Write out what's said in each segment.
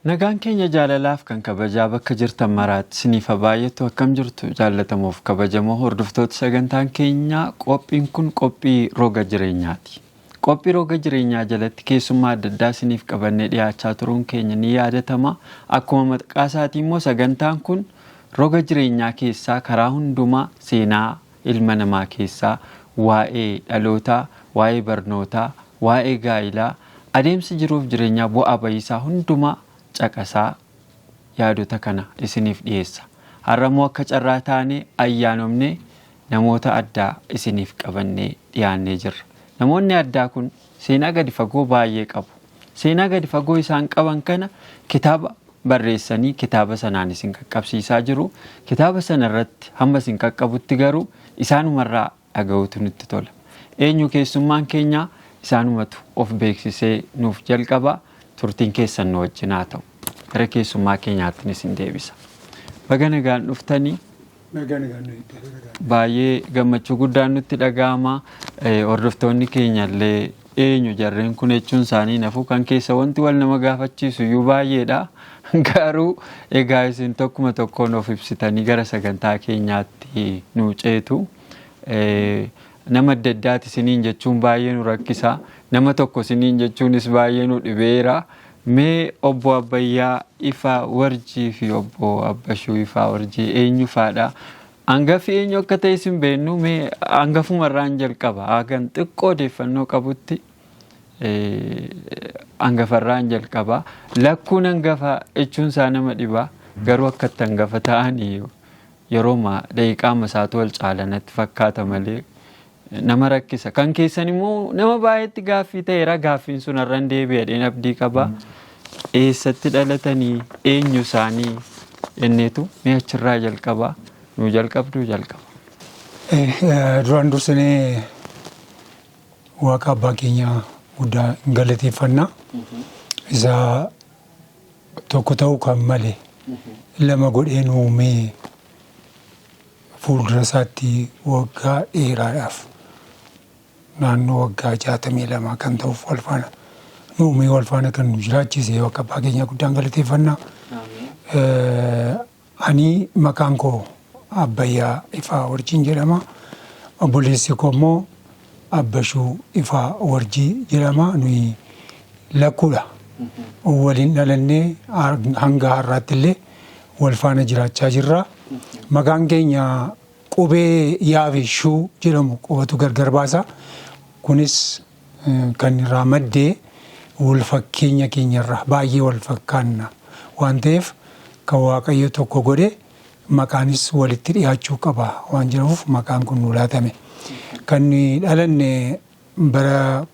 Nagaan keenya jaalalaaf kan kabajaa bakka jirtan maraatti isiniif haa baay'atu. Akkam jirtu jaallatamoof kabajamoo hordoftoota sagantaan keenyaa? Qophiin kun qophii roga jireenyaati. Qophii roga jireenyaa jalatti keessummaa adda addaa isiniif qabannee dhiyaachaa turuun keenya ni yaadatama. Akkuma maqaa isaatii immoo sagantaan kun roga jireenyaa keessaa karaa hundumaa seenaa ilma namaa keessaa waa'ee dhalootaa, waa'ee barnootaa, waa'ee gaa'ilaa, adeemsa jiruuf jireenyaa bu'aa ba'iisaa hundumaa caqasaa yaadota kana isiniif dhiyeessa. Har'a immoo akka carraa taanee ayyaanomnee namoota addaa isiniif qabannee dhiyaannee jirra. Namoonni addaa kun seenaa gadi fagoo baay'ee qabu. Seenaa gadi fagoo isaan qaban kana kitaaba barreessanii kitaaba sanaan isin qaqqabsiisaa jiru. Kitaaba sana irratti hamma isin qaqqabutti garuu isaanumarraa dhaga'uutu nutti tola. Eenyu keessummaan keenya? Isaanumatu of beeksisee nuuf jalqaba. Turtiin keessan nu wajjin haa ta'u. Gara keessummaa keenyaatti isin deebisa. Baga nagaan dhuftanii. Baay'ee gammachuu guddaan nutti dhaga'ama. Hordoftoonni keenya illee eenyu jarreen kun jechuun isaanii nafu kan keessa wanti wal nama gaafachiisu iyyuu baay'eedha. Garuu egaa isin tokkuma tokkoon of ibsitanii gara sagantaa keenyaatti nu ceetu. Nama adda addaati isiniin jechuun baay'ee nu rakkisa. Nama tokko isiniin jechuunis baay'ee nu dhibeera. Mee obbo Abbayyaa Ifaa Warjii fi obbo Abbashuu Ifaa Warjii eenyu faadha? Hangafi eenyu akka ta'e isin beeknu, mee hangafumarraan jalqaba. Hagan xiqqoo odeeffannoo qabutti hangafarraan jalqaba. Lakkuun hangafa jechuun isaa nama dhiba. Garuu akkatti hangafa ta'anii yerooma daqiiqaama isaatu wal caalanatti fakkaata malee nama rakkisa. Kan keessan immoo nama baay'eetti gaaffii ta'eera. Gaaffiin sun har'an deebi'adheen abdii qaba. Eessatti dhalatanii, eenyu isaanii jenneetu mee achirraa jalqaba. Nu jalqabduu jalqaba. Duraan dursinee Waaqa abbaa keenya guddaa hin galateeffanna. Isa tokko ta'uu kan male lama godhee nu uumee fuuldura isaatti waggaa dheeraadhaaf, naannoo waggaa 62 kan ta'uuf, wal faana nu uumee wal faana kan nu jiraachise Waaqa abbaa keenya guddaan galateeffanna. Ani maqaan koo Abbayyaa Ifaa Warjiin jedhama. Obboleessi koo immoo Abbashuu Ifaa Warjii jedhama. Nuyi lakkuudha. Waliin dhalannee hanga har'aatti illee wal faana jiraachaa jirra. Maqaan keenya qubee yaa fi shuu jedhamu qubatu gargar baasa. Kunis kan irraa maddee wal fakkeenya keenyarraa, baay'ee wal fakkaanna waan ta'eef, kan Waaqayyo tokko godhe maqaanis walitti dhiyaachuu qaba waan jedhamuuf maqaan kun nu laatame. Kan nuyi dhalanne bara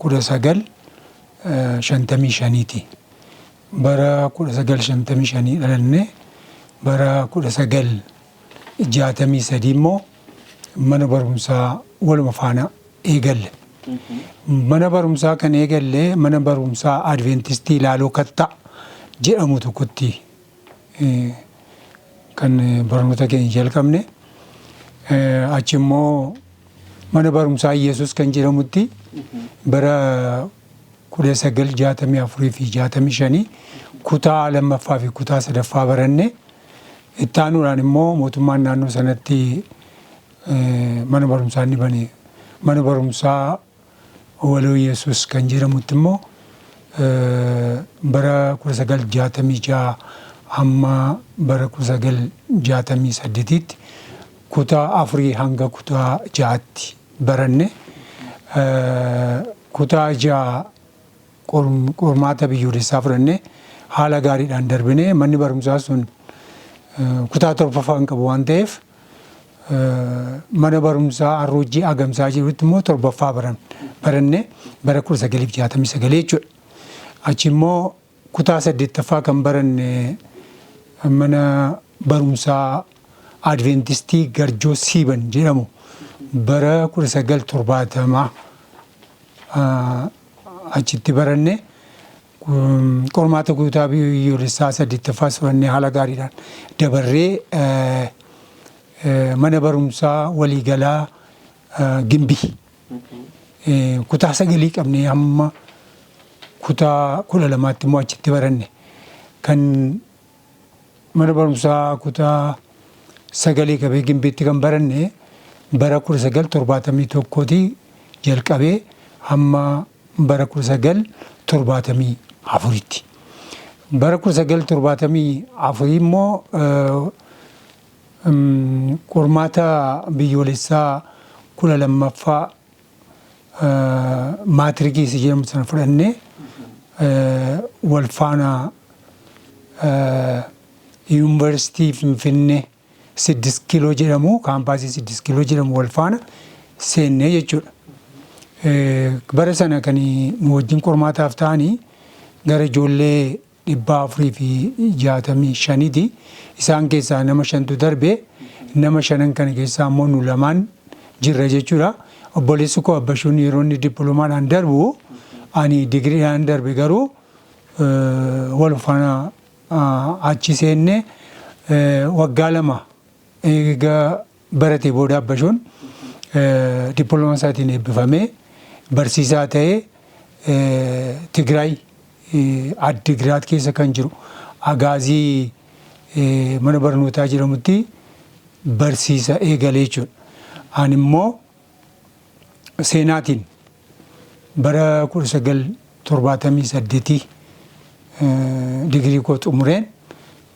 1955ti. Bara 1955 dhalanne, bara 1963 immoo mana barumsaa waluma faana eegalle. Mana barumsaa kan eegalle mana barumsaa Adventistii Laaloo Kattaa jedhamu tokkotti kan barnoota keenya jalqabne. Achi immoo mana barumsaa Yesus kan jedhamutti bara 1964 fi 65 kutaa lammaffaa fi kutaa sadaffaa baranne. Itti aanuudhaan immoo mootummaan naannoo sanatti mana barumsaa inni bane, mana barumsaa Waloo Yesus kan jedhamutti immoo bara 1966 hamma bara 1968tti kutaa afurii hanga kutaa ja'aatti baranne. Kutaa ja'a qormaata biyyoolessaa fudhanne, haala gaariidhaan darbine. Manni barumsaa sun kutaa torbaffaa hin qabu waan ta'eef, mana barumsaa Arroojjii Agamsaa jedhutti immoo torbaffaa baranne, bara 1969 jechuudha. Achi immoo kutaa saddeettaffaa kan baranne mana barumsaa Adventistii Garjoo Siiban jedhamu bara 1970 achitti baranne. Qormaata guutaa biyyoolessaa 8ffaa fudhannee haala gaariidhaan dabarree mana barumsaa waliigalaa Gimbii kutaa 9 qabnee hamma kutaa 12tti immoo achitti baranne. Kan mana barumsaa kutaa 9 qabee Gimbiitti kan baranne bara 1971 jalqabee hamma bara 1974tti. Bara 1974 immoo qormaata biyyoolessaa 12ffaa maatirikii isa jedhamu sana fudhannee wal faana yuunivarsiitii Finfinnee 6 kiiloo jedhamu, kaampaasii 6 kiiloo jedhamu wal faana seennee jechuudha. Bara sana kan nu wajjin qormaataaf ta'anii gara ijoollee 465ti. Isaan keessaa nama 5tu darbe. Nama 5n kana keessaa immoo nu lamaan jirra jechuudha. Obboleessi koo Abbashuun yeroo inni dippiloomaadhaan darbu ani digiriidhaan darbe, garuu wal faana achi seenne. Waggaa 2 eega barate booda Abbashuun dippiloomaa isaatiin eebbifamee barsiisaa ta'ee Tigraay Addigiraat keessa kan jiru Agaazii mana barnootaa jedhamutti barsiisa eegalee jechuudha. Ani immoo seenaatiin bara 1978 digirii koo xumureen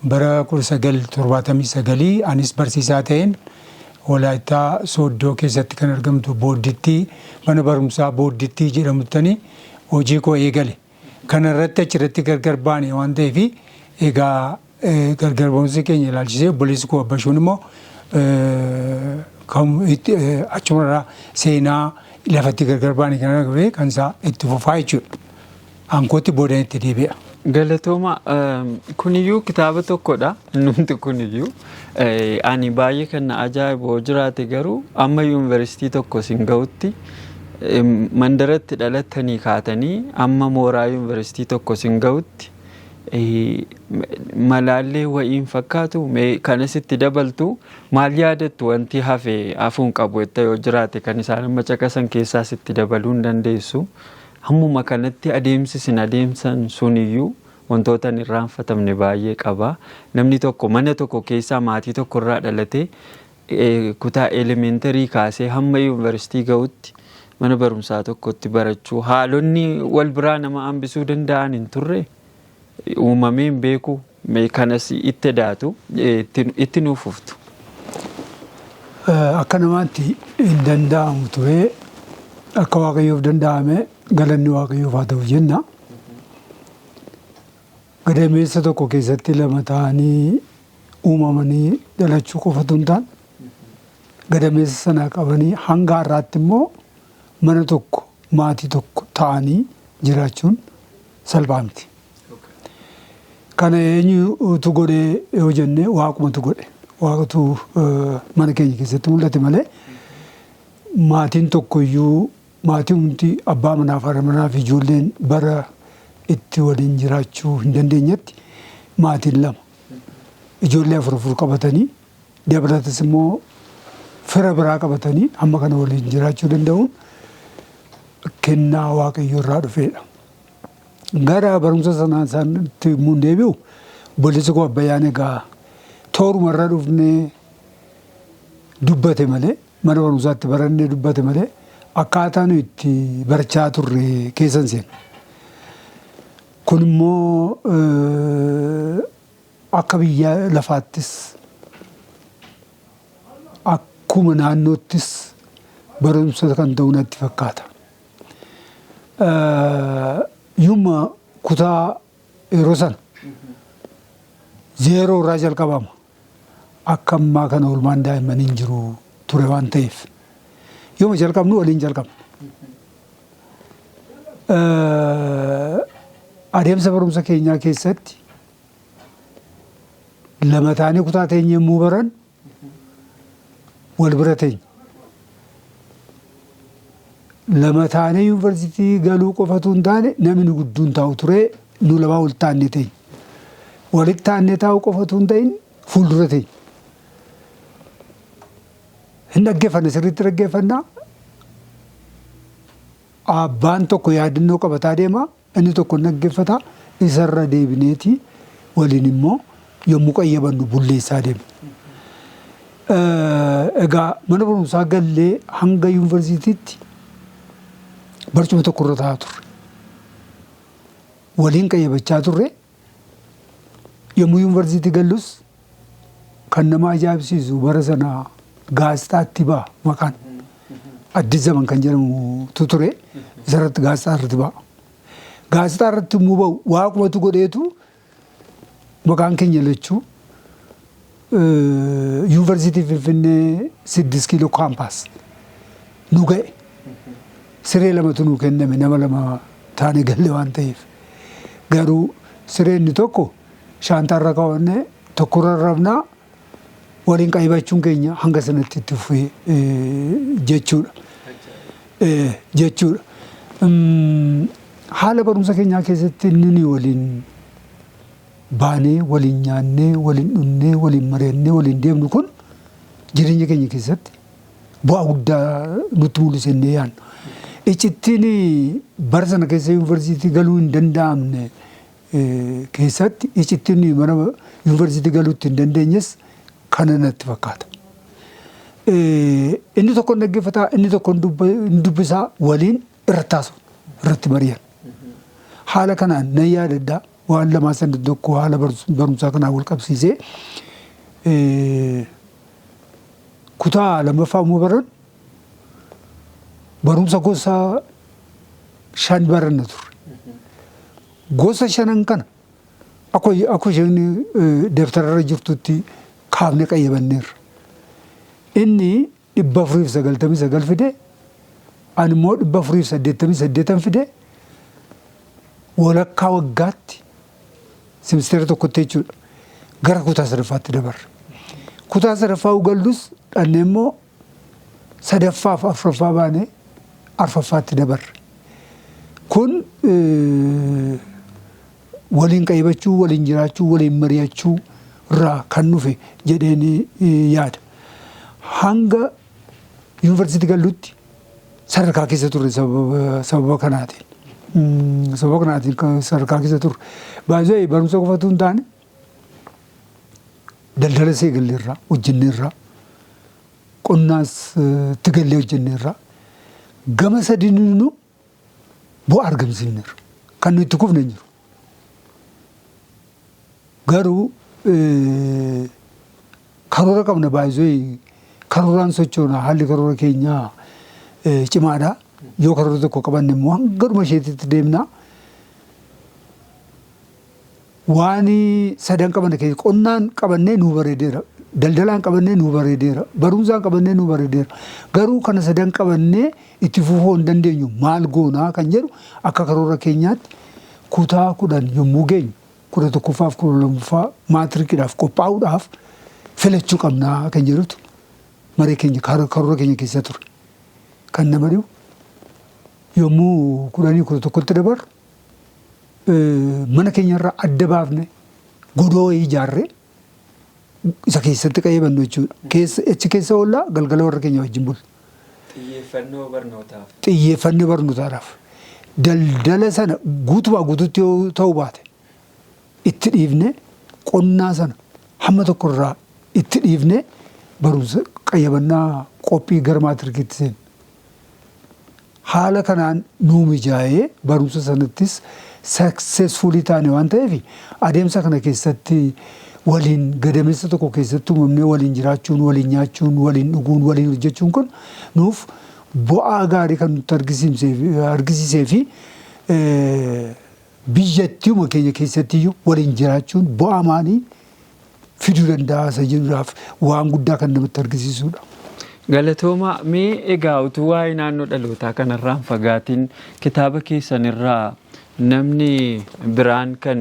bara 1979 anis barsiisaa ta'een Walaayittaa Sooddoo keessatti kan argamtu Booddittii, mana barumsaa Booddittii jedhamuttani hojii koo eegale. Kana irratti achirratti gargar baane waan ta'eef, egaa gargar ba'umsa keenya ilaalchisee obboleessi koo Abbashuun immoo achumarraa seenaa lafatti gargar baane kana qabee kan isaa itti fufaa jechuudha. Aankootti boodan itti deebi'a. Galatooma, kuniyyuu kitaaba tokkodha. Innumti kuniyyuu ani baay'ee kan na ajaa'ibu yoo jiraate garuu amma yuunivarsiitii tokko sin ga'utti mandaratti dhalattanii kaatanii amma mooraa yuunivarsiitii tokko sin ga'utti malaallee wayiin fakkaatu. Mee kanas itti dabaltu, maal yaadattu? Wanti hafe hafuun qabu jetta yoo jiraate, kan isaan amma caqasan keessaas itti dabaluu hin dandeessu. Hammuma kanatti adeemsi isin adeemsan suniyyuu wantoota hin irraanfatamne baay'ee qaba. Namni tokko mana tokko keessaa maatii tokko irraa dhalatee kutaa elementarii kaasee hamma yuunivarsiitii ga'utti mana barumsaa tokkotti barachuu, haalonni wal biraa nama hambisuu danda'an hin turre, uumamee hin beeku. Kanas itti daatu itti nuuf fuftu. Akka namaatti hin danda'amu ture, akka Waaqayyoof danda'ame, galanni Waaqayyoof haa ta'u jenna. Gadameessa tokko keessatti lama ta'anii uumamanii dhalachuu qofatu hin taane, gadameessa sana qabanii hanga har'aatti immoo mana tokko, maatii tokko ta'anii jiraachuun salphaa miti. Kana eenyutu godhe yoo jenne, Waaqumatu godhe. Waaqatu mana keenya keessatti mul'ate malee maatiin tokkoyyuu, maatii hundi, abbaa manaa fi haadha manaa fi ijoolleen bara itti waliin jiraachuu hin dandeenyetti maatiin lama ijoollee afur afur qabatanii, dabalatas immoo fira biraa qabatanii hamma kana waliin jiraachuu danda'uun kennaa Waaqayyo irraa dhufedha. Gara barumsa sanaa isaanitti immoo deebi'u, obboleessi koo Abbayyaan egaa tooruma irra dhufnee dubbate malee, mana barumsaatti barannee dubbate malee, akkaataa nu itti barachaa turre keessan seenu. Kun immoo akka biyya lafaattis akkuma naannoottis barumsa kan ta'u natti fakkaata. Yumma kutaa yeroo sana zeeroo irraa jalqabama. Akka ammaa kana oolmaan daa'immanii hin jiru ture waan ta'eef. Yooma jalqabnu waliin jalqabna. Adeemsa barumsa keenyaa keessatti lama taanee kutaa teenya yommuu baran wal bira teenya. Lama taanee yuunivarsiitii galuu qofatu hin taane, namni gudduun taa'u ture. Nu lamaa walitti taa'annee teenya. Walitti taa'annee taa'uu qofa otoo hin ta'in fuuldura teenya. Hin dhaggeeffanna, sirriitti dhaggeeffannaa. Abbaan tokko yaadannoo qabataa deema, inni tokko hin dhaggeeffata, isarra deebineeti waliin immoo yommuu qayyabannu bulleessaa deemna. Egaa mana barumsaa gallee hanga yuunivarsiitiitti barcuma tokkorra taa'aa turre. Waliin qayyabachaa turre. Yommuu yuunivarsiitii gallus kan nama ajaa'ibsiisu bara sana gaazexaatti ba'a maqaan. Addis Zaman kan jedhamutu ture. Isarratti gaazexaa irratti ba'a. Gaazexaa irratti immoo ba'u waaqumatu godheetu maqaan keenya lachuu yuunivarsiitii Finfinnee 6 Kiiloo campus nu ga'e. Siree lamatu nuu kenname, nama lama taane galle waan ta'eef. Garuu siree inni tokko shaantaarra kaawwannee tokkorra rafnaa, waliin qayyabachuun keenya hanga sanatti itti fufee jechuudha. Jechuudha. Haala barumsa keenyaa keessatti inni waliin baanee, waliin nyaannee, waliin dhunnee, waliin mari'annee, waliin deemnu kun jireenya keenya keessatti bu'aa guddaa nutti mul'ise jennee yaadna. Iccittiin bara sana keessa yuunivarsiitii galuu hin danda'amne keessatti iccittiin mana yuunivarsiitii galuutti hin dandeenyes kana natti fakkaata. Inni tokko hin dhaggeeffataa, inni tokko hin dubbisaa, waliin irratti haasa'u, irratti mari'an. Haala kanaan nan yaadadha, waan lamaa sana tokko haala barumsaa kanaan wal qabsiisee kutaa lammaffaa immoo baran barumsa gosa shan baranna turre. Gosa shanan kana akkuma isheen dabtararra jirtutti kaafne qayyabanneerra. Inni 499 fide, ani immoo 488n fide. Walakkaa waggaatti, simisteera tokkotti jechuudha, gara kutaa sadaffaatti dabarre. Kutaa sadaffaa gallus dhannee immoo sadaffaaf afuraffaa baanee arfaffaatti dabarre. Kun waliin qayyabachuu, waliin jiraachuu, waliin mari'achuu irraa kan dhufe jedheen yaada. Hanga yuunivarsiitii gallutti sadarkaa keessa turre sababa kanaatiin. Sababa kanaatiin sadarkaa keessa turre. Baay'ee barumsa qofatu hin taane, daldala seegalleerraa hojjenneerraa, qonnaas itti gallee hojjenneerraa, gama sadiinuu bu'aa argamsiifneerra. Kan nuyi itti kufne hin jiru. Garuu karoora qabna, baay'ee karooraan sochoona, haalli karoora keenyaa cimaadha. Yoo karoora tokko qabanne immoo hanga dhuma isheetitti deemna. Waan sadan qabanne keessa qonnaan qabannee nuu bareedeera. Daldalaan qabannee nuu bareedeera. Barumsaan qabannee nuu bareedeera. Garuu kana sadan qabannee itti fufuu hin dandeenyu, maal goonaa kan jedhu akka karoora keenyaatti kutaa 10 yommuu geenyu, 11ffaaf 12ffaa maatirikiidhaaf qophaa'uudhaaf filachuu qabnaa kan jedhutu maree keenya karoora keenya keessa ture. Kan nama dhibu yommuu 10 11tti dabarru mana keenyarraa adda baafne godoo wayii ijaarree isa keessatti qayyabannu jechuudha. Keessa achi keessa oollaa, galgala warra keenya wajjin bulla. Xiyyeeffannoo barnootaaf. Xiyyeeffannoo barnootaadhaaf. Daldala sana guutumaa guutuutti yoo ta'uu baate itti dhiifne, qonnaa sana hamma tokko irraa itti dhiifne, barumsa qayyabannaa qophii gara maatirikiitti seenne. Haala kanaan nuu mijaa'ee barumsa sanattis successfully taane waan ta'eef, adeemsa kana keessatti waliin gadameessa tokko keessatti uumamnee waliin jiraachuun, waliin nyaachuun, waliin dhuguun, waliin hojjechuun kun nuuf bu'aa gaarii kan nutti argisiisee fi biyyattiuma keenya keessattiyyuu waliin jiraachuun bu'aa maalii fiduu danda'a isa jedhuudhaaf waan guddaa kan namatti argisiisudha. Galatooma. Mee egaa utuu waa'ee naannoo dhalootaa kanarraan fagaatiin, kitaaba keessanirraa namni biraan kan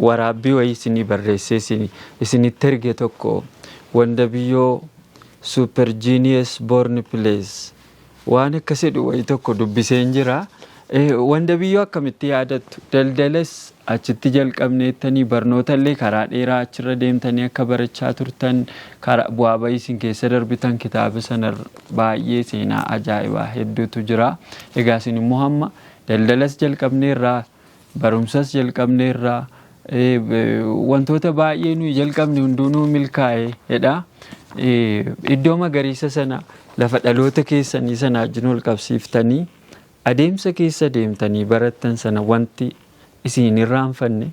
waraabbii wayii isinii barreessee isinitti erge tokko "Wanda biyyoo super genius born place" waan akkas jedhu wayii tokko dubbiseen jira. Wanda biyyoo akkamitti yaadattu? Daldalas Achitti jalqabneettanii barnoota illee karaa dheeraa achirra deemtanii akka barachaa turtan karaa bu'aa bahii isin keessa darbitan kitaaba sana baay'ee seenaa ajaa'ibaa hedduutu jira. Egaa isin immoo hamma daldalas jalqabneerraa barumsas jalqabneerraa wantoota baay'ee nuyi jalqabne hundinuu milkaa'e jedha. Iddoo magariisa sana lafa dhaloota keessanii sana wajjin wal qabsiiftanii adeemsa keessa deemtanii barattan sana wanti isin hin irraanfanne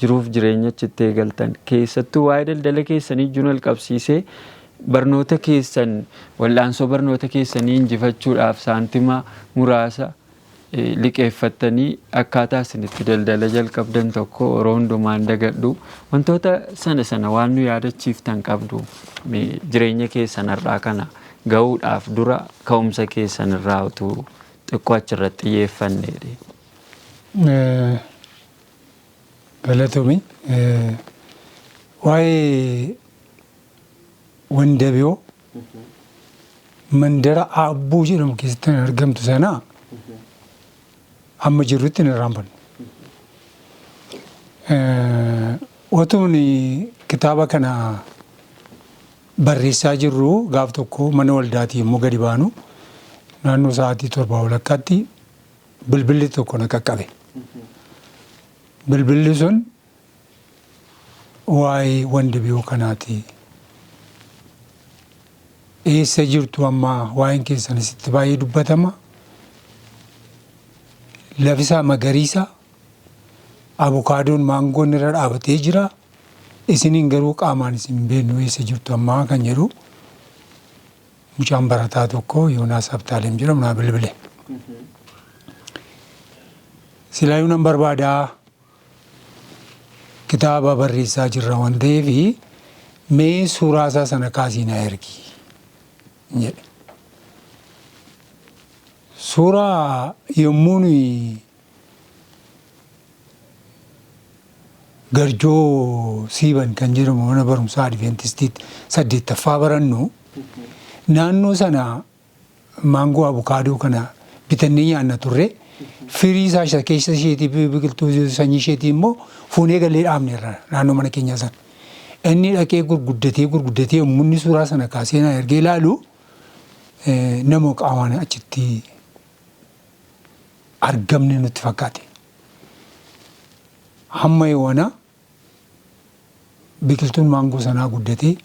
jiruuf jireenya achitti eegaltan keessattuu waa'ee daldala keessanii wajjin wal qabsiisee barnoota keessan wal'aansoo barnoota keessanii injifachuudhaaf saantima muraasa liqeeffattanii akkaataa isin itti daldala jalqabdan tokko yeroo hundumaan dagadhu wantoota sana sana waan nu yaadachiiftan qabdu jireenya keessan irraa kana ga'uudhaaf dura ka'umsa keessan irraa utuu xiqqoo achirratti xiyyeeffanneedha. Galatoomi. Waa'ee Wandabiyoo mandara Aabbuu jedhamu keessatti kan argamtu sana amma jirrutti hin irraanfannu. Otuun kitaaba kana barreessaa jirru gaaf tokko mana waldaatii yommuu gadi baanu naannoo sa'aatii 7 walakkaatti bilbilli tokko na qaqqabe. Bilbilli sun waa'ee Wandabiyoo kanaati. Eessa jirtu amma waa'een keessan asitti baay'ee dubbatama. Lafisaa magariisa, abukaadoon maangoon irra dhaabatee jira. Isiniin garuu qaamaan isin hin beeknu eessa jirtu ammaa kan jedhu mucaan barataa tokko Yoonaas Habtaalem jedhamu naa bilbile. Silaayyuu nan barbaadaa kitaaba barreessaa jirra waan ta'eef mee suuraa isaa sana kaasii naa ergi jedhe. Suuraa yommuu nuyi Garjoo Siiban kan jedhamu mana barumsaa Adiventistiitti 8ffaa barannu naannoo sana maangoo abukaadoo kana bitannee nyaanna turre. Firii isaa isa keessa isheetii biqiltuu sanyii isheetii immoo fuunee galee dhaabneerra naannoo mana keenyaa sana. Inni dhaqee gurguddatee gurguddatee yommuu inni suuraa sana kaasee na ergee ilaalu nama qaamaan achitti argamne nutti fakkaate. Hamma yoona biqiltuun maangoo sanaa guddatee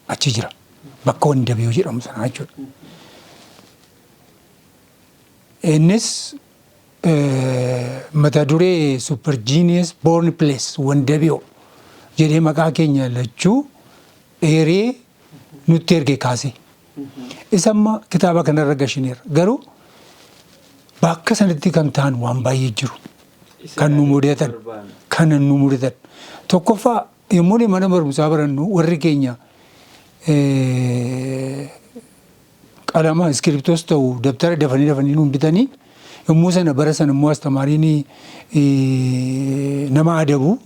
achi jira. Bakka Wandabiyoo jedhamu sanaa jechuudha. Innis mata duree Super Genius Born Place Wandabiyoo jedhee maqaa keenya lachuu eeree nutti erge kaase. Isa amma kitaaba kanarra gashineerra. Garuu bakka sanatti kan ta'an waan baay'ee jiru. Kan nu mudatan. Kan nu mudatan. Tokkoffaa yommuu nuyi mana barumsaa barannu warri keenya qalama iskiriptoos ta'u dabtara dafanii dafanii nuun bitanii yommuu sana bara sana immoo astamaariin nama adabu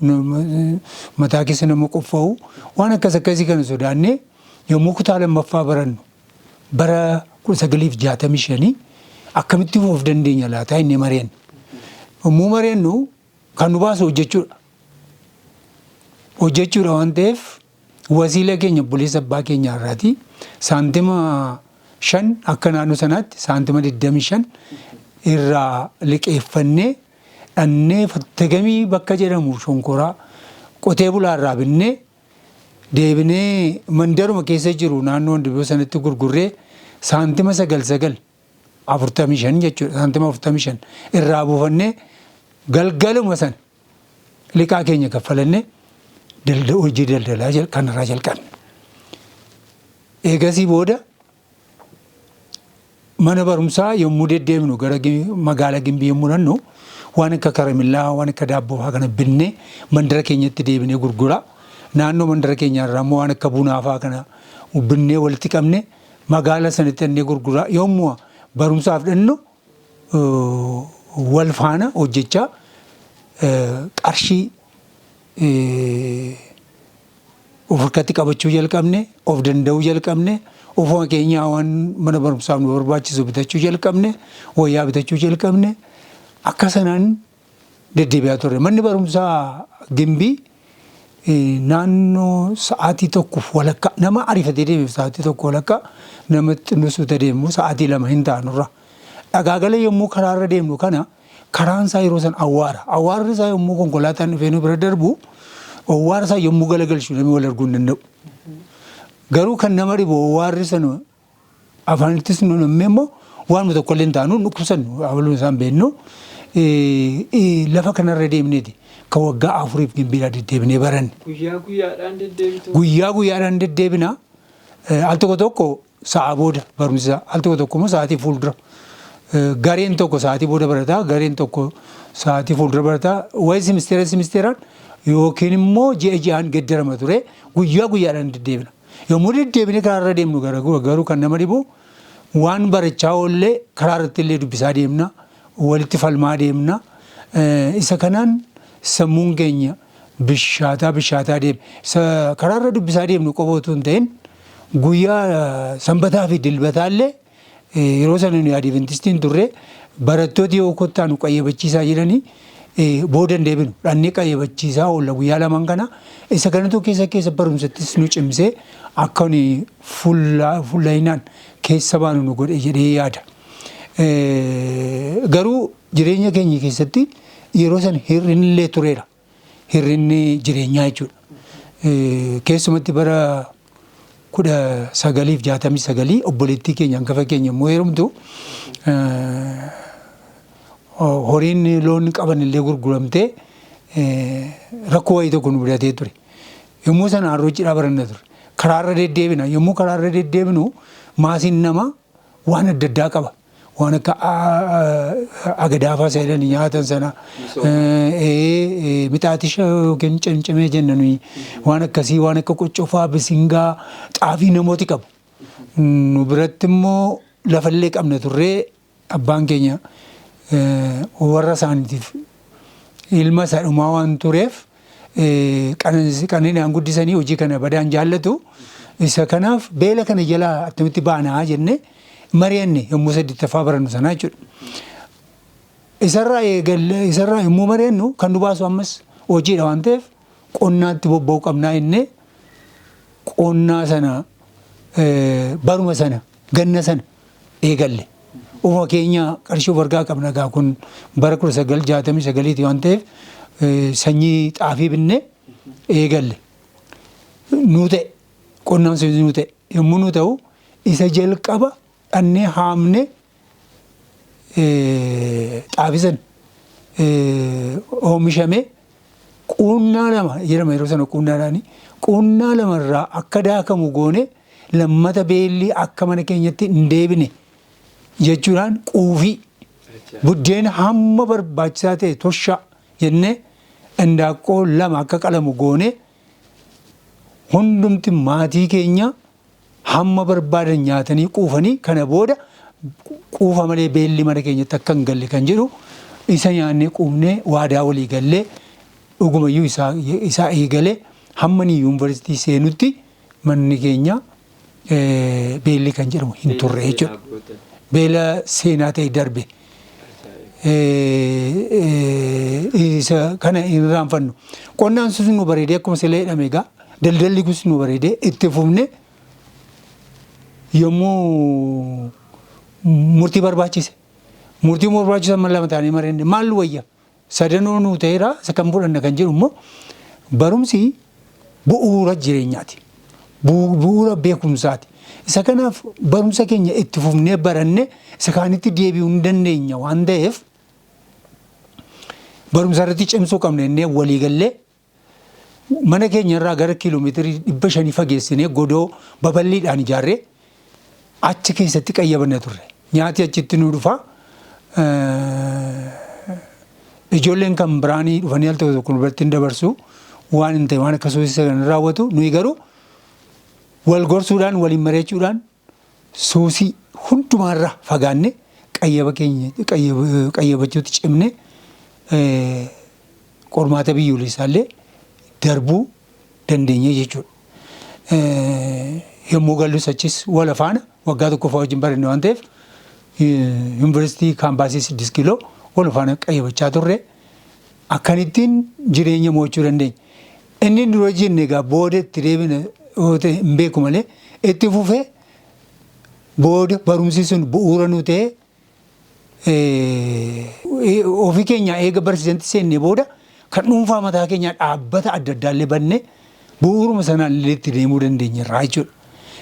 mataa keessa nama qoffa'u waan akkas akkasii kana sodaannee yommuu kutaa lammaffaa barannu bara 1965 akkamitti of dandeenya laataa inni mari'anne. Yommuu mari'annu kan nu baasu hojjechuudha. Hojjechuudha waan ta'eef wasiila keenya obboleessa abbaa keenya irraati saantima 5 akka naannoo sanaatti saantima 25 irraa liqeeffannee dhannee fattagamii bakka jedhamu shonkoraa qotee bulaa irraa binnee deebinee mandaruma keessa jiru naannoo Wandiboo sanatti gurgurree saantima 9 9 45 jechuudha saantima 45 irraa buufannee galgaluma sana liqaa keenya kaffalannee hojii daldalaa kanarraa jalqabne. Eegasii booda mana barumsaa yommuu deddeemnu gara magaala Gimbii yommuu dhannu waan akka karamillaa waan akka daabboo fa'aa kana binnee mandara keenyatti deebinee gurguraa. Naannoo mandara keenyaa irraa immoo waan akka bunaa fa'aa kana binnee walitti qabne magaala sanatti dhannee gurguraa. Yommuu barumsaaf dhannu wal faana hojjechaa qarshii of harkatti qabachuu jalqabne, of danda'uu jalqabne, ofuma keenyaa waan mana barumsaaf nu barbaachisu bitachuu jalqabne, wayyaa bitachuu jalqabne. Akka sanaan Deddeebi'aa turre. Manni barumsaa Gimbii naannoo sa'aatii tokkoof walakkaa nama ariifatee deemeef sa'aatii tokko walakkaa, nama xinnusuuta deemu sa'aatii 2 hin taanurra. Dhagaagala yommuu karaarra deemnu kana karaan isaa yeroo san awwaara. Awwaarri isaa yommuu konkolaataan dhufee nu bira darbu awwaara isaa yommuu galagalchu namni wal arguu hin danda'u. Garuu kan nama dhibu awwaarri sana afaanittis nu nammee immoo waanuma tokko illee hin taanu, dhukkubsannu abaluun isaan beeknu. Lafa kanarra deemneeti kan waggaa 4f Gimbiidhaa deddeebinee baranne. Guyyaa guyyaadhaan deddeebitu? Guyyaa guyyaadhaan deddeebina. Al tokko tokko sa'a booda barumsi isaa, al tokko tokko immoo sa'aatii fuuldura. Gareen tokko sa'aatii booda barataa, gareen tokko sa'aatii fuuldura barataa. Wayi simisteera simisteeraan yookiin immoo ji'a ji'aan geeddarama ture. Guyyaa guyyaadhaan deddeebina. Yommuu deddeebinee karaarra deemnu garuu kan nama dhibu waan barachaa oollee karaa irratti illee dubbisaa deemna, walitti falmaa deemna. Isa kanaan sammuun keenya bishaataa bishaataa deema. Isa karaarra dubbisaa deemnu qofa utuu hin ta'in guyyaa sanbataa fi dilbataa illee, yeroo sana nuyi Adiventistiin turre, barattooti yoo kottaa nu qayyabachiisaa jedhanii booda hin deebinu. Dhannee qayyabachiisaa oolla guyyaa lamaan kana. Isa kanatu keessa keessa barumsattis nu cimsee akka nuyi fuullayinaan keessa baanu nu godhe jedhee yaada. Garuu jireenya keenya keessatti yeroo sana hir'inni illee tureera. Hir'inni jireenyaa jechuudha. Keessumatti bara 1969 obboleettii keenya hangafa keenya immoo heerumtu horiin loon qaban illee gurguramtee rakkoo wayii tokko nu mudatee ture. Yommuu sana harroo cidhaa baranna ture. Karaarra deddeebina. Yommuu karaarra deddeebinu maasiin namaa waan adda addaa qaba. Waan akka agadaafaa isa jedhanii nyaatan sana, mixaatisha yookiin cimcimee jenna nuyi, waan akkasii, waan akka qoccofaa, bisingaa, xaafii namooti qabu. Nu biratti immoo lafallee qabna turree, abbaan keenya warra isaaniitiif ilma isa dhumaa waan tureef qananiidhaan guddisanii hojii kana badaan jaallatu. Isa kanaaf beela kana jalaa attamitti baanaa jennee mari'anne yommuu saddeettaffaa barannu sanaa jechuudha. Isarraa eegalle, isarraa yommuu mari'annu kan nu baasu ammas hojiidha waan ta'eef qonnaatti bobba'uu qabnaa jennee qonnaa sana baruma sana ganna sana eegalle. Ofuma keenya qarshii of argaa qabna egaa, kun bara 1969ti waan ta'eef, sanyii xaafii binnee eegalle. Nuu ta'e, qonnaan sun nuu ta'e. Yommuu nuu ta'u isa jalqaba dhannee haamne xaafii sana oomishame quunnaa 2 jedhama yeroo sana quunnaadhaani. Quunnaa 2 irraa akka daakamu goone, lammata beelli akka mana keenyatti hin deebine jechuudhaan quufii buddeena hamma barbaachisaa ta'e toshaa jennee indaaqqoo 2 akka qalamu goone, hundumti maatii keenya hamma barbaadan nyaatanii quufanii kana booda quufa malee beelli mana keenyatti akka hin galle kan jedhu isa nyaannee quufnee waadaa walii gallee dhugumayyuu isaa eegalee hamma ni yuunivarsiitii seenutti manni keenya beelli kan jedhamu hin turre jechuudha. Beela seenaa ta'e darbe. Isa kana hin irraanfannu. Qonnaan sun nu bareedee, akkuma sila jedhame egaa daldalli kun nu bareedee itti fufne. Yommuu murtii barbaachise. Murtii barbaachisan mana lama ta'anii mari'anne, maal wayya? Sadanuu nuu ta'eera, isa kan fudhanna kan jedhu immoo barumsi bu'uura jireenyaati. Bu'uura beekumsaati. Isa kanaaf barumsa keenya itti fufnee baranne isa kaanitti deebi'uu hin dandeenya waan ta'eef barumsa irratti cimsuu qabna jennee walii gallee mana keenya irraa gara kiiloomeetirii 500 fageessinee godoo babal'iidhaan ijaarree achi keessatti qayyabanna turre. Nyaati achitti nu dhufa. Ijoolleen kan biraanii dhufanii al tokko tokko nu biratti hin dabarsu. Waan hin ta'e waan akkasii kan raawwatu, nuyi garuu wal gorsuudhaan, waliin mari'achuudhaan suusii hundumaarraa fagaanne qayyaba keenya qayyabachuutti cimne qormaata biyyoolessaallee darbuu dandeenye jechuudha. Yommuu gallus achis wal faana waggaa tokkoffaa wajjin baranne waan ta'eef yuunivarsiitii kaampaasii 6 kiiloo wal faana qayyabachaa turre. Akkanittiin jireenya mo'achuu dandeenya. Inni dura jenne egaa booda itti deebina yoo ta'e hin beeku malee itti fufee booda barumsi sun bu'uura nu ta'e ofii keenya eega barsiisantti seennee booda kan dhuunfaa mataa keenyaa dhaabbata adda addaallee bannee bu'uuruma sanaan illee itti deemuu dandeenya irraa jechuudha.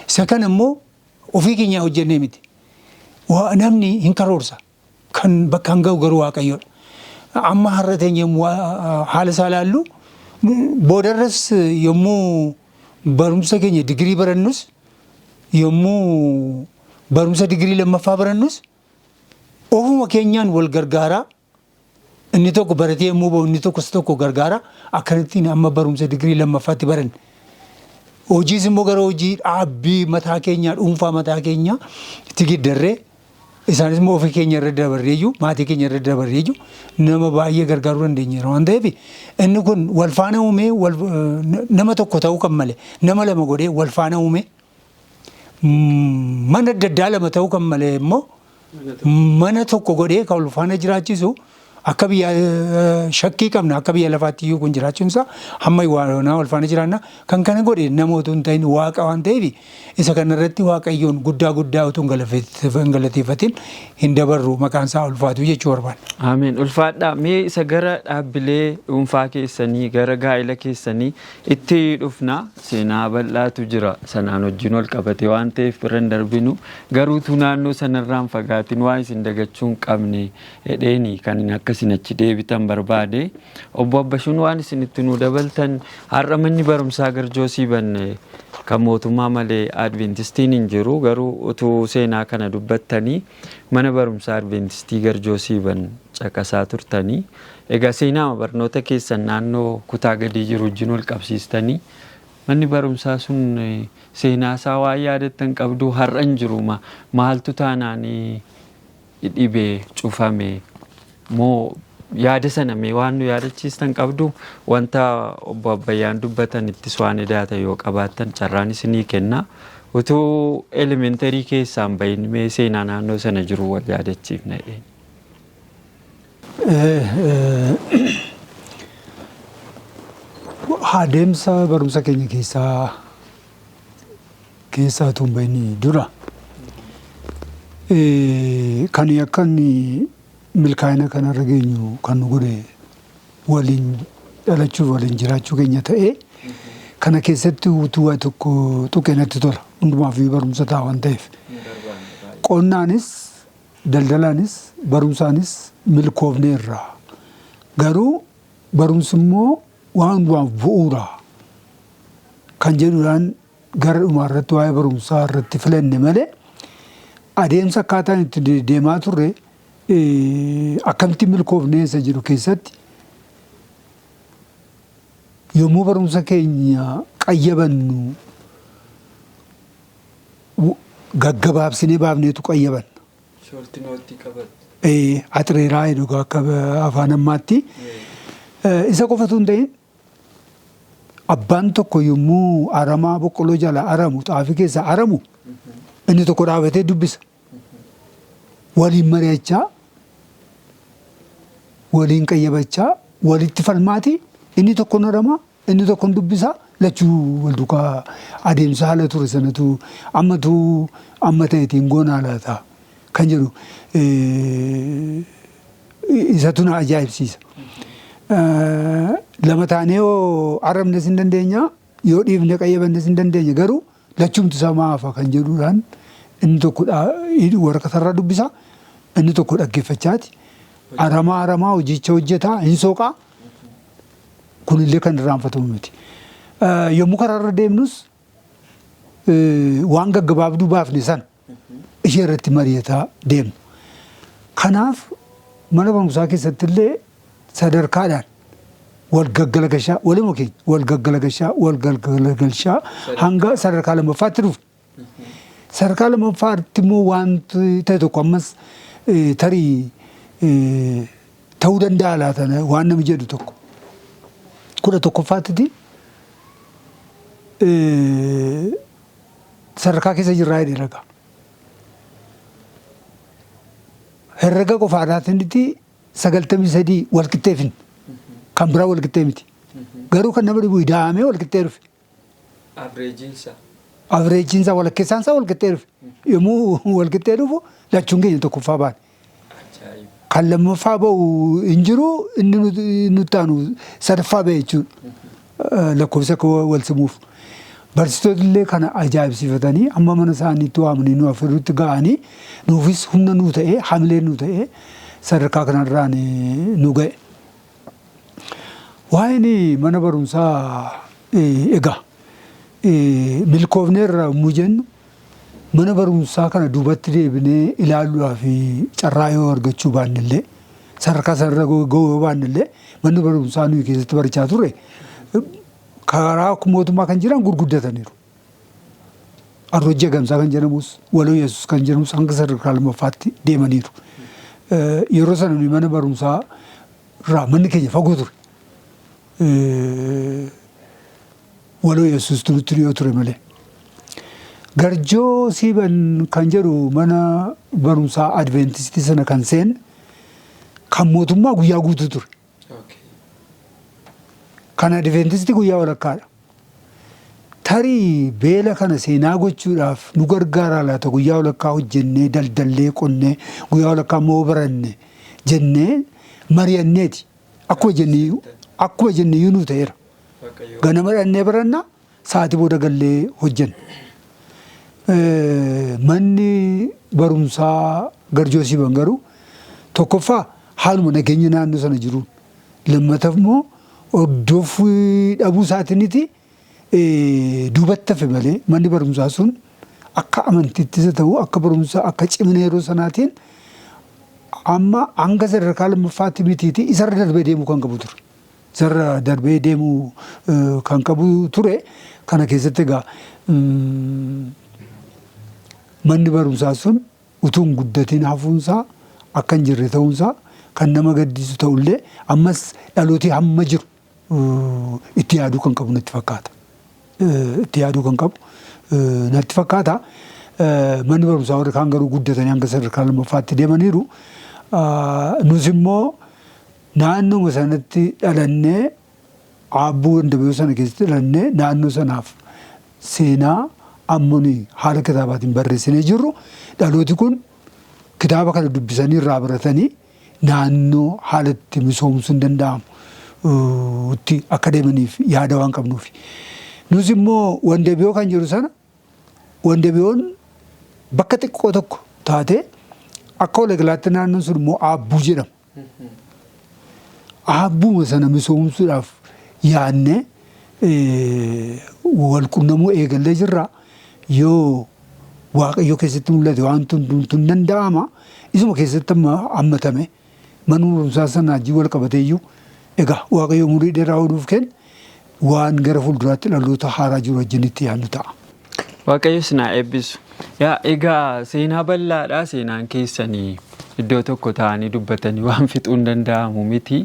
Isa kana immoo ofii keenyaa hojjennee miti. Namni hin karoorsa. Kan bakka hin ga'u garuu Waaqayyoodha. Amma har'a teenye haala isaa ilaallu, boodarras yommuu barumsa keenya digirii barannus, yommuu barumsa digirii lammaffaa barannus, ofuma keenyaan wal gargaaraa, inni tokko baratee yommuu ba'u inni tokkos tokko gargaara, akkanattiin amma barumsa digirii lammaffaatti baranne. Hojiis immoo gara hojii dhaabbii mataa keenyaa, dhuunfaa mataa keenyaa itti giddarree, isaanis immoo ofii keenya irra dabarreeyyuu, maatii keenya irra dabarreeyyuu nama baay'ee gargaaruu dandeenyeera waan ta'eef, inni kun wal faana uumee nama tokko ta'uu kan male nama lama godhee wal faana uumee, mana adda addaa lama ta'uu kan malee immoo mana tokko godhee kan wal faana jiraachisu, akka biyya shakkii qabna, akka biyya lafaatti iyyuu kun jiraachuun isaa hamma waanaa wal faana jiraanna. Kan kana godhe nama utuu hin ta'in Waaqa waan ta'eef, isa kanarratti Waaqayyoon guddaa guddaa utuu hin galateeffatin hin dabarru. Maqaan isaa ulfaatu jechuu barbaanna. Ameen. Ulfaadhaa. Mee isa gara dhaabbilee dhuunfaa keessanii, gara gaa'ela keessanii itti dhufna. Seenaa bal'aatu jira sanaan wajjin wal qabate waan ta'eef bira hin darbinu. Garuutu naannoo sanarraan fagaatin waan isin dagachuu hin qabne hedheeni kan akka isin achi deebitan barbaade. Obbo Abbashuun, waan isin itti nuu dabaltan, har'a manni barumsaa Garjoo Siiban kan mootummaa malee Adventistiin hin jiru, garuu utuu seenaa kana dubbattanii mana barumsaa Adventistii Garjoo Siiban caqasaa turtanii. Egaa seenaa barnoota keessan naannoo kutaa gadii jiru wajjin wal qabsiistanii manni barumsaa sun seenaa isaa waan yaadattan qabdu? Har'a hin jiru, maaltu taanaan dhibee cufame moo yaada sana mee waan nu yaadachiistan qabdu? Wanta obbo Abbayyaan dubbatan ittis waan edaata yoo qabaattan carraan isinii kenna. Utuu elementary keessaan bahin mee seenaa naannoo sana jiru wal yaadachiifna jedheen. Adeemsa barumsa keenya keessaa utuu hin bahin dura kan akka inni milkaa'ina kanarra geenyu kan nu godhe waliin dhalachuuf waliin jiraachuu keenya ta'ee, kana keessatti utuu waa tokko tuqee natti tola, hundumaaf barumsa ta'a waan ta'eef. Qonnaanis, daldalaanis, barumsaanis milkoofneerra. Garuu barumsi immoo waan hundumaaf bu'uura kan jedhuudhaan gara dhumaa irratti waa'ee barumsaa irratti filanne malee, adeemsa akkaataan itti deemaa turre, akkamitti milkoofnee isa jedhu keessatti, yommuu barumsa keenya qayyabannu gaggabaabsinee baafneetu qayyabanna. Short note qabatu. Axreeraa jedhu akka afaan ammaatti. Isa qofatu hin ta'in, abbaan tokko yommuu aramaa boqqolloo jala aramu, xaafii keessa aramu, inni tokko dhaabatee dubbisa. Waliin mari'achaa, waliin qayyabachaa, walitti falmaati, inni tokko aramaa, inni tokko dubbisa, lachuu wal duukaa adeemsa haala ture sanatu ammatu amma ta'eetiin goonaa laata kan jedhu isatu na ajaa'ibsiisa. Lama taanee yoo aramnes hin dandeenya, yoo dhiifne qayyabannes hin dandeenya, garuu lachumti isaa maafa kan jedhuudhaan inni tokko waraqatarraa dubbisa, inni tokko dhaggeeffachaati. Aramaa aramaa hojicha hojjetaa hin soqaa, kunillee kan irraanfatamu miti. Yommuu karaarra deemnus waan gaggabaabduu baafne sana ishee irratti mari'ataa deemna. Kanaaf mana barumsaa keessatti illee sadarkaadhaan wal gaggalagashaa, waluma keenya wal gaggalagashaa, wal gaggalagalchaa hanga sadarkaa lammaffaatti dhufne. Sadarkaa lammaffaatti immoo wanti ta'e tokko ammas tarii ta'uu danda'a laata waan namni jedhu tokko. 11ffaattiti sadarkaa keessa jirraa jedhee ragaa. Herrega qofaadhaatiin 93 wal qixxeefin. Kan biraa walqixxee miti. Garuu kan nama dhibu ida'amee walqixxee dhufe. Avreejiinsa. Avreejiinsa walakkeessaansaa walqixxee dhufe. Yommuu walqixxee dhufu lachuun keenya tokkoffaa baane. Kan lammaffaa ba'u hin jiru, inni nutti aanu sadaffaa ba'e jechuudha. Lakkoofsa akka wal simuuf. Barsiisotni illee kana ajaa'ibsiifatanii amma mana isaaniitti waamanii nu afuritti ga'anii nuufis humna nuu ta'ee, hamilee nuu ta'ee sadarkaa kanarraan nu ga'e. Waa'een mana barumsaa, egaa milkoofneerra yommuu jennu, mana barumsaa kana duubatti deebinee ilaaluudhaaf carraa yoo argachuu baannellee, sadarkaa sanarra ga'uu yoo baannellee, manni barumsaa nuyi keessatti barachaa turre karaa mootummaa kan jiran gurguddataniiru. Arrojjii Gamsaa kan jedhamus, Waloo Yesuus kan jedhamus hanga sadarkaa lammaffaatti deemaniiru. Yeroo sana nuyi mana barumsaa irraa manni keenya fagoo ture. Waloo Yesuus nutti dhiyoo ture malee. Garjoo Siiban kan jedhu mana barumsaa Adventistii sana kan seenne kan mootummaa guyyaa guutuu ture. Kan Adventistii guyyaa walakkaadha. Tarii beela kana seenaa gochuudhaaf nu gargaaraa laata, guyyaa walakkaa hojjennee, daldallee, qonnee, guyyaa walakkaa immoo baranne jennee mari'anneeti. Akkuma jenne iyyuu nuu ta'eera. Ganama dhannee baranna, sa'aatii booda gallee hojjenna. Manni barumsaa Garjoo Siiban garuu tokkoffaa haaluma nageenya naannoo sana jiruun, lammataaf immoo hordoffii dhabuu isaatiiniti duubatti hafe malee, manni barumsaa sun akka amantiittis haa ta'u, akka barumsa, akka cimina yeroo sanaatiin amma hanga sadarkaa lammaffaatti mitiiti, isarra darbee deemuu kan qabu ture. Isarra darbee deemuu kan qabu ture. Kana keessatti egaa manni barumsaa sun utuu hin guddatin hafuunsaa, akka hin jirre ta'uunsaa kan nama gaddisiisu ta'ullee, ammas dhalootii hamma jiru itti yaaduu kan qabu natti fakkaata. Itti yaaduu kan qabu natti fakkaata. Manni barumsaa warri kaan garuu guddatanii hanga sadarkaa lammaffaatti deemaniiru. Nus immoo naannoo sanatti dhalannee, Aabbuu Wandabiyoo sana keessatti dhalannee, naannoo sanaaf seenaa amma nuyi haala kitaabaatiin barreessinee jirru, dhalooti kun kitaaba kana dubbisanii irraa baratanii naannoo haala itti misoomsuun danda'amu itti akka deemaniif yaada waan qabnuufi. Nus immoo Wandabiyoo kan jiru sana, Wandabiyoon bakka xiqqoo tokko taatee, akka waliigalaatti naannoon sun immoo Aabbuu jedhama. Aabbuma sana misoomsuudhaaf yaadnee wal qunnamuu eegallee jirra. Yoo Waaqayyo keessatti mul'ate waan tun danda'ama. Isuma keessatti amma hammatame mana barumsaa sana wajjin wal qabatee iyyuu, egaa Waaqayyo umurii dheeraa ooluuf kenne, waan gara fuulduraatti dhaloota haaraa jiru wajjin itti yaadnu ta'a. Waaqayyo isin haa eebbisu. Yaa, egaa seenaa bal'aadha seenaan keessanii, iddoo tokko ta'anii dubbatanii waan fixuun danda'amu miti.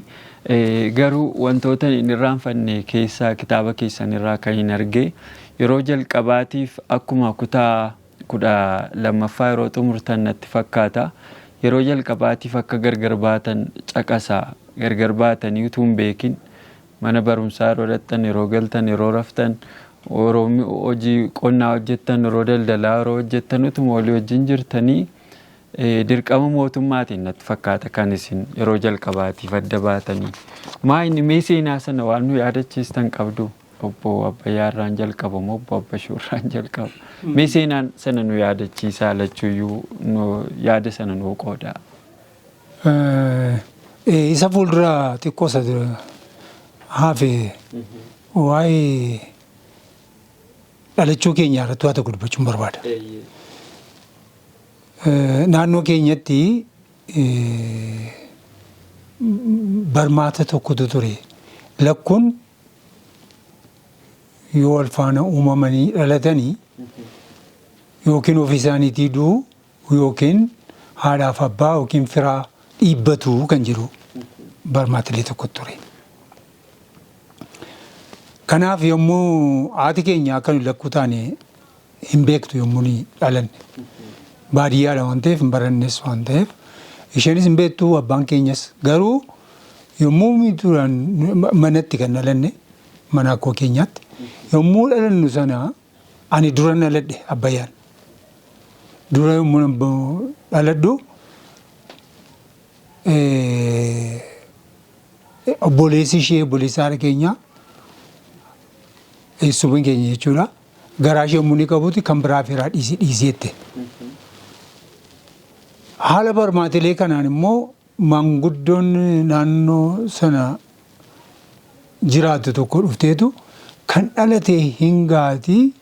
Garuu wantoota hin irraanfanne keessaa kitaaba keessan irraa kan hin arge, yeroo jalqabaatiif akkuma kutaa 12ffaa yeroo xumurtan natti fakkaata. Yeroo jalqabaatiif akka gargar baatan caqasa. Gargar baatanii utuu hin beekin mana barumsaa yeroo dhaqxan, yeroo galtan, yeroo raftan, yeroo hojii qonnaa hojjettan, yeroo daldalaa yeroo hojjettan, utuma walii wajjin jirtanii dirqama mootummaatiin natti fakkaata kan isin yeroo jalqabaatiif adda baatanii. Maa inni mee seenaa sana waan nu yaadachiistan qabdu? Obbo Abbayyaa irraan jalqaba moo obbo Abbashuu irraan jalqaba? Mee seenaan sana nu yaadachiisaa, lachuuyyuu nu yaada sana nuu qoodaa. Isa fuuldura xiqqoo isa hafe, waa'ee dhalachuu keenya irratti waa tokko dubbachuun barbaada. Naannoo keenyatti barmaata tokkotu ture. Lakkuun yoo wal faana uumamanii dhalatanii yookiin ofii isaaniitii du'u yookiin haadhaaf abbaa yookiin firaa dhiibbatu kan jedhu barmaatilee tokko ture. Kanaaf yommuu haati keenya akka nu lakkuu taane hin beektu, yommuu ni dhalanne. Baadiyyaadha waan ta'eef, hin barannes waan ta'eef, isheenis hin beektu, abbaan keenyas garuu Yommuu miituudhaan manatti kan dhalanne, mana akkoo keenyaatti yommuu dhalannu sana, ani dura dhaladhe, Abbayyaan. Dura yommuu dhaladhu, obboleessi ishee, obboleessi haadha keenyaa, eessumni keenya jechuudha. Garaa ishee yommuu inni qabutti kan biraa firaa dhiisii dhiiseette. Haala barmaatilee kanaan immoo maanguddoon naannoo sana jiraatu tokko dhufteetu, kan dhalate hin gaatii,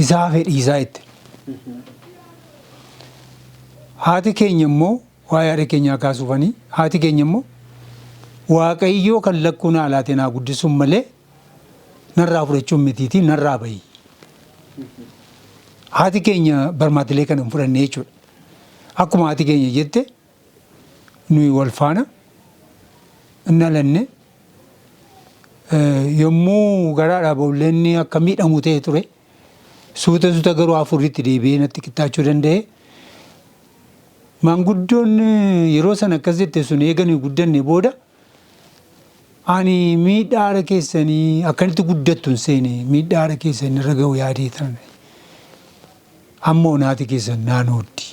isaa fedhiisaa jette. Haati keenya immoo, waa'ee haadha keenyaa kaasuufanii, haati keenya immoo, "Waaqayyoo kan lakkuu naa laate naa guddisuun malee narraa fudhachuun mitiitii, narraa bahi." Haati keenya barmaatilee kana hin fudhanne jechuudha. Akkuma haati keenya jette, nuyi wal faana hin dhalanne. Yommuu garaadhaa boolleenni akka miidhamu ta'e ture. Suuta suuta garuu afuritti deebi'ee natti qixxaachuu danda'e. Maanguddoon yeroo sana akkas jette sun, eeganii guddanne booda, "Ani miidhaa haadha keessanii akkanitti guddattu hin seene, miidhaa haadha keessanii irra ga'u yaadee tanan. Ammoo naati keessan naan ooddi,"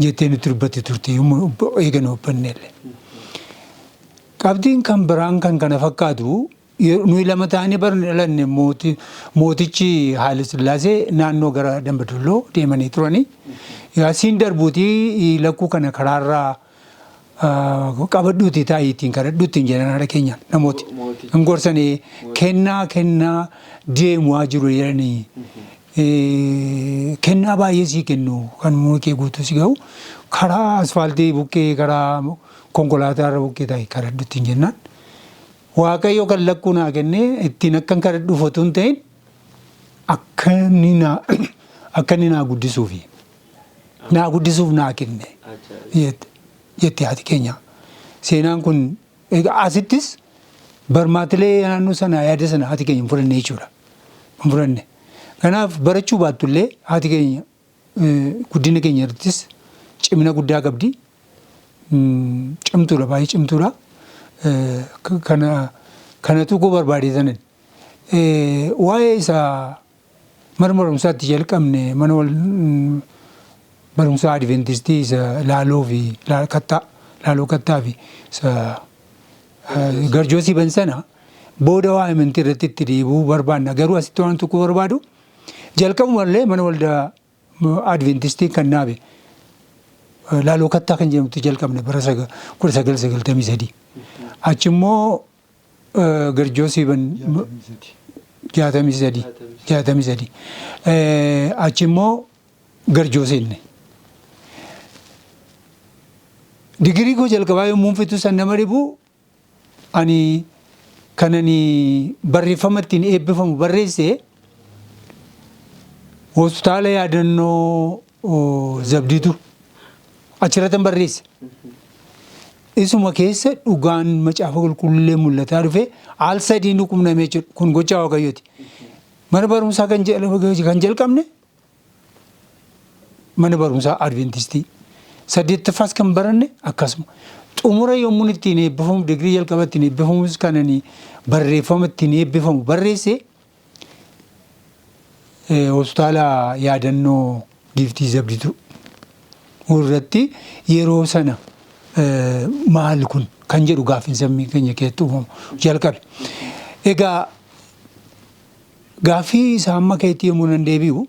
jettee nutti dubbatti turte yommuu eegan obbanne illee. Qabxiin kan biraan kan kana fakkaatu, nuyi lama ta'anii bara dhalanne mootichi Haayile Sillaasee naannoo gara Dambadolloo deemanii turanii. Yaasiin darbuutii lakkuu kana karaarraa qabadhuutii taa'ii ittiin kadhadhu ittiin jedhan haadha keenyaan namooti. Hin gorsanii, kennaa kennaa deemaa jiru jedhanii. Kennaa baay'ee sii kennu, kan umurii kee guutuu si ga'u, karaa asfaaltii bukkee, karaa konkolaataa irra bukkee taa'ii kadhadhu ittiin jennaan. Waaqayyo kan lakkuu naa kennee ittiin akkan kadhadhuuf otoo hin ta'in, akka inni naa guddisuufi. Naa guddisuuf naa kenne jette haati keenya. Seenaan kun egaa asittis barmaatilee naannoo sana yaada sana haati keenya hin fudhanne jechuudha. Hin fudhanne. Kanaaf barachuu baattullee haati keenya guddina keenya irrattis cimina guddaa qabdi. Cimtuudha, baay'ee cimtuudha. Kana tuquu barbaade sanan. Waa'ee isaa mana barumsaatti jalqabne, mana barumsaa Adventistii isa Laaloo fi Kattaa, Laaloo Kattaa fi isa Garjoosii ban sana booda waa'ee amantii irratti itti deebi'uu barbaanna. Garuu asitti waan tuquu barbaadu, jalqabumallee mana waldaa Adventistii kan dhaabe Laaloo Kattaa kan jedhamutti jalqabne bara 1993. Achi immoo Garjoosii ban 63, 63. Achi immoo Garjoo seenne. Digirii koo jalqabaa yommuu fixu san, nama dhibu, ani kanani barreeffama ittiin eebbifamu barreesse hospitaala yaadannoo Zabdiitu achirratti barreesse. Isuma keessa dhugaan macaafa qulqullee mul'ataa dhufe, al sadii nu qunnamee jechuudha. Kun gochaa Waaqayyooti. Mana barumsaa kan jalqabne mana barumsaa Adventistii. Saddeettaffaas kan baranne akkasuma. Xumura yommuu ittiin eebbifamu, digirii jalqaba ittiin eebbifamus, kan ani barreeffama ittiin eebbifamu barreesse hospitaala yaadannoo Giiftii Zabdituu irratti. Yeroo sana maal kun kan jedhu gaaffiin sammuu keenya keessatti uumamu jalqabe. Egaa gaaffii isaa amma keetti yommuu nan deebi'u,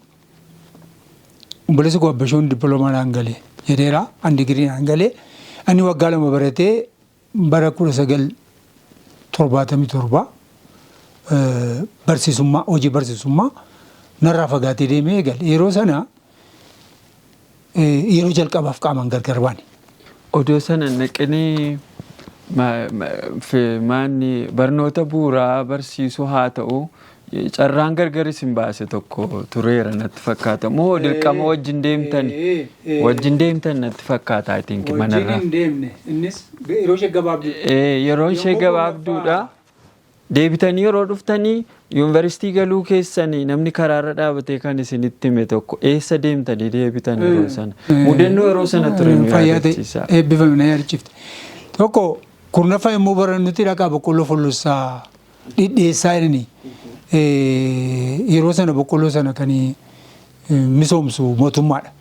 obboleessi koo Abbashoon dippiloomaadhaan galee jedheera. An digiriidhaan galee. Inni waggaa 2 baratee bara 1977 barsiisummaa, hojii barsiisummaa narraa fagaatee deemee eegale. Yeroo sana yeroo jalqabaaf qaamaan gargar baane. Odoo sana naqinii, maanni barnoota bu'uuraa barsiisuu haa ta'u, carraan gargar isin baase tokko tureera natti fakkaata. Moo dirqama wajjin deemtan natti fakkaata, I think, manarraa. Wajjin hin deemne, innis yeroo ishee gabaabduu. Yeroo ishee gabaabduudha. Deebitanii yeroo dhuftanii yuunivarsiitii galuu keessanii namni karaarra dhaabatee kan isinitti hime tokko, eessa deemtanii deebitan yeroo sana? Mudannoo yeroo sana ture nu Fayyaa ta'e yaadachiisa. Eebbifame, na yaadachiifte. Tokko kurnaffaa yommuu barannutti dhaqaa boqqolloo follosaa dhidheessaa jedhani. Yeroo sana boqqolloo sana kan misoomsu mootummaadha.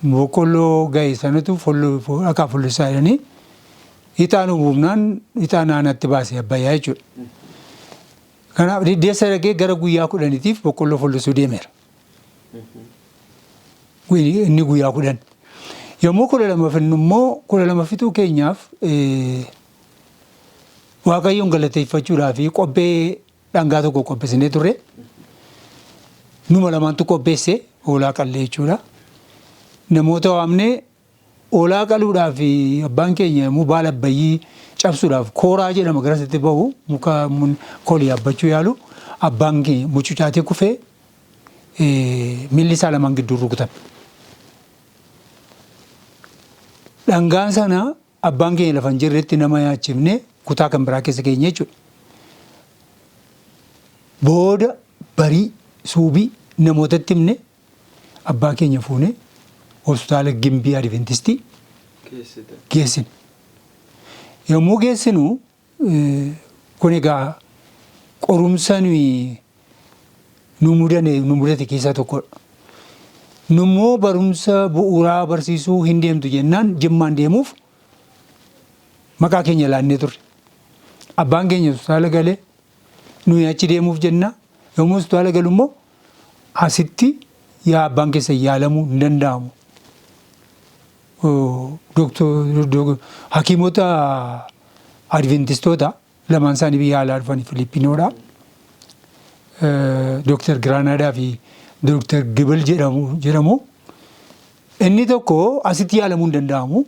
Boqqolloo ga'e sanatu dhaqaa follosaa jedhanii ixaa nu buufnaan ixaa naanatti baase Abbayyaa jechuudha. Kanaaf dhidheessa dhaqee gara guyyaa 10tiif boqqolloo follisuu deemeera. Inni guyyaa 10. Yommuu 12 finnu immoo 12 fixuu keenyaaf Waaqayyoon galateeffachuudhaaf qophee dhangaa tokko qopheessinee turre. Numa lamaantu qopheesse hoolaa qallee jechuudha. Namoota waamnee hoolaa qaluudhaaf abbaan keenya yommuu baala abbayyii cabsuudhaaf kooraa jedhama garasitti bahu muka kolii yaabbachuu yaalu abbaan keenya mucucaatee kufee miilli isaa lamaan gidduu rukutame. Dhangaan sana abbaan keenya lafa hin jirretti nama nyaachifnee kutaa kan biraa keessa keenya jechuudha. Booda barii suubii namootatti himne abbaa keenya fuunee hospitaala Gimbii Adventistii geessine. Yommuu geessinu kun egaa qorumsa nuyi nu mudane nu mudate keessaa tokkodha. Nummoo barumsa bu'uuraa barsiisuu hin deemtu jennaan Jimmaan deemuuf maqaa keenya laannee turre. Abbaan keenya hospitaala galee nuyi achi deemuuf jenna. Yommuu hospitaala galu immoo asitti yaa abbaan keessa yaalamuu hin danda'amu. Hakiimota Adventistoota lamaan isaanii biyya alaa dhufanii Filippinoodha. Dooktar Giraanaadaa fi Dooktar Gibel jedhamu. Inni tokko asitti yaalamuu hin danda'amu.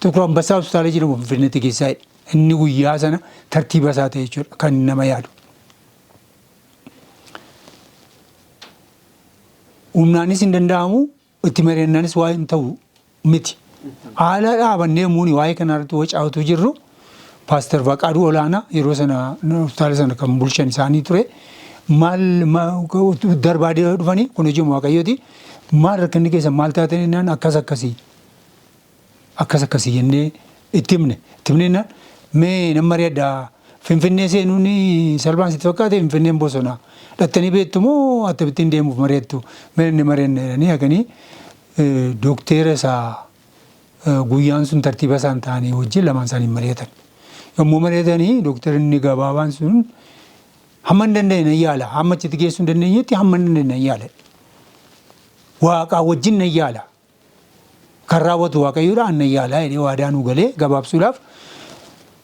Xuqur Ambassaa Hospitaala jedhamu Finfinneetti geessaa jedhe. Inni guyyaa sana tartiiba isaa ta'e jechuudha kan nama yaadu. Humnaanis hin danda'amu itti mari'annaanis waa hin ta'u miti. Haala dhaabannee yommuu waa'ee kanarratti wacaa'utu jirru Paaster Baqaaduu Olaanaa yeroo sana hospitaala sana kan bulchan isaanii ture. Maal darbaa dhufanii kun hojii Waaqayyooti. Maal rakkinni keessan maal taatan jennaan akkas akkasii akkas akkasii jennee itti himne. Itti himne jennaan mee nan mari'adhaa Finfinnee seenuun salphaan sitti fakkaate Finfinneen bosona. Dhattanii beektu moo akkamittiin deemuuf mari'attu? Mee inni mari'anna jedhanii haqanii dookteera isaa guyyaan sun tartiiba isaan ta'anii wajjin lamaan isaanii mari'atan. Yommuu mari'atanii dooktarri gabaabaan sun hamma hin danda'e nan yaala hamma achitti geessuu hin dandeenyetti hamma hin danda'e nan yaala. Waaqaa wajjin nan yaala. Kan raawwatu Waaqayyoodha an nan yaala jedhee waadaa nu galee gabaabsuudhaaf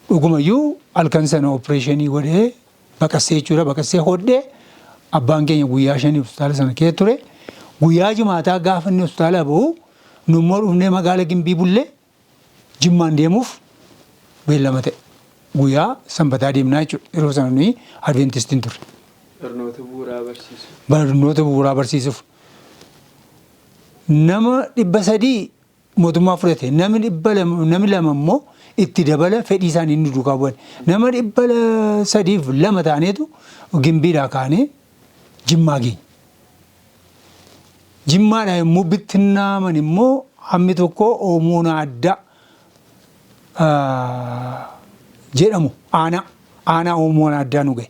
dhugumayyuu halkan sana opereeshinii godhee baqassee jechuudha baqassee hodhee abbaan keenya guyyaa 5 hospitaala sana keessa ture. Guyyaa jimaataa gaafa inni hospitaala ba'u nummoo dhufnee magaala Gimbii bullee Jimmaan deemuuf beellama ta'e. Guyyaa sanbataa deemnaa jechuudha. Yeroo sana nuyi Adventistiin turre. Barnoota bu'uuraa barsiisuuf. Barnoota bu'uuraa barsiisuuf. Nama 300 mootummaa fudhate. Namni 200 namni 2 immoo itti dabala fedhii isaanii inni duukaa bu'an. Nama 302 taaneetu Gimbiidhaa kaanee Jimmaa geenye. Jimmaadhaa yommuu bittinnaaman immoo hammi tokko Oomoo Naaddaa jedhamu aanaa Oomoo Naaddaa nu gahe.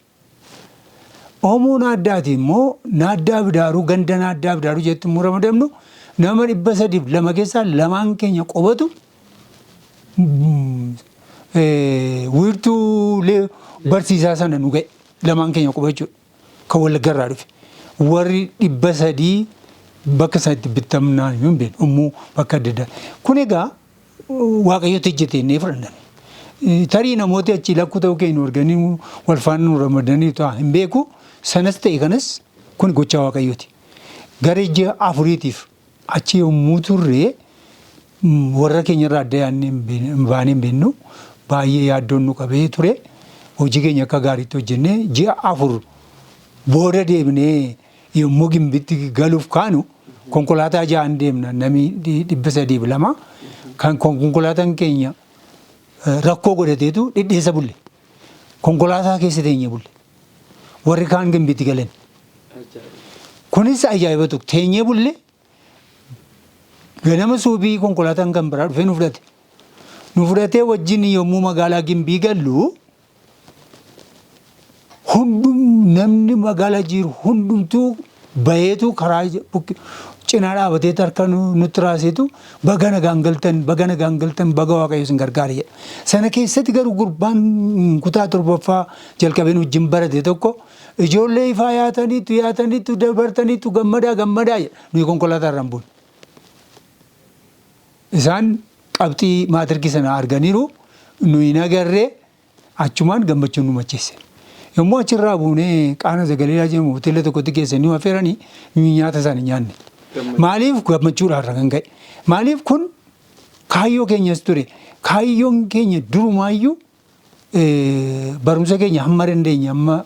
Oomoo Naaddaati immoo Naaddaa Bidaaruu ganda Naaddaa Bidaaruu jettu immoo ramadamnu nama 302 keessaa lamaan keenya qobatu wiirtuu barsiisaa sana nu ga'e lamaan keenya qoba jechuudha. Kan Wallagga irraa dhufe. Warri 300 bakka isaan itti bittamnaan hin beeknu ummuu bakka adda addaa. Kun egaa Waaqayyotti hojjete jennee fudhanna. Tarii namooti achi lakkuu ta'uu keenya nu arganii wal faana nu ramadanii ta'a hin beeku. Sanas ta'e kanas kun gochaa Waaqayyooti. Gara ji'a afuriitiif achi yommuu turre warra keenya irraa adda yaadnee baanee hin beeknu. Baay'ee yaaddoon nu qabee ture. Hojii keenya akka gaariitti hojjennee ji'a 4 booda deebinee yommuu Gimbitti galuuf kaanu konkolaataa 6n deemna nami 302 kan konkolaataan keenya rakkoo godhateetu dhidheessa bulle. Konkolaataa keessa teenye bulle. Warri kaan Gimbitti galan. Kunis ajaa'iba tokko teenyee bulle ganama suubii konkolaataan kan biraa dhufee nu fudhate. Nu fudhatee wajjin yommuu magaalaa Gimbii gallu hundum namni magaalaa jiru hundumtuu bayeetu karaa cinaa dhaabatee harka nutti raaseetu baga nagaan galtan, baga nagaan galtan, baga Waaqayyo isin gargaare jedha. Sana keessatti garuu gurbaan kutaa 7ffaa jalqabeen wajjin barate tokko ijoollee ifaa yaataniitu yaataniitu dabartaniitu gammadaa gammadaa jedha. Nuyi konkolaataa irraan buune. Isaan qabxii maatirkii sana arganiiru, nuyi hin agarree, achumaan gammachuun nu macheesse. Yommuu achirraa buunee Qaana Zagaliilaa jedhamu hoteela tokkotti geessanii nu affeeranii, nuyi nyaata isaanii nyaanne. Maaliif? Gammachuudhaan kan ka'e. Maaliif? Kun kaayyoo keenyas ture. Kaayyoon keenya durumaayyuu barumsa keenya hamma dandeenye hamma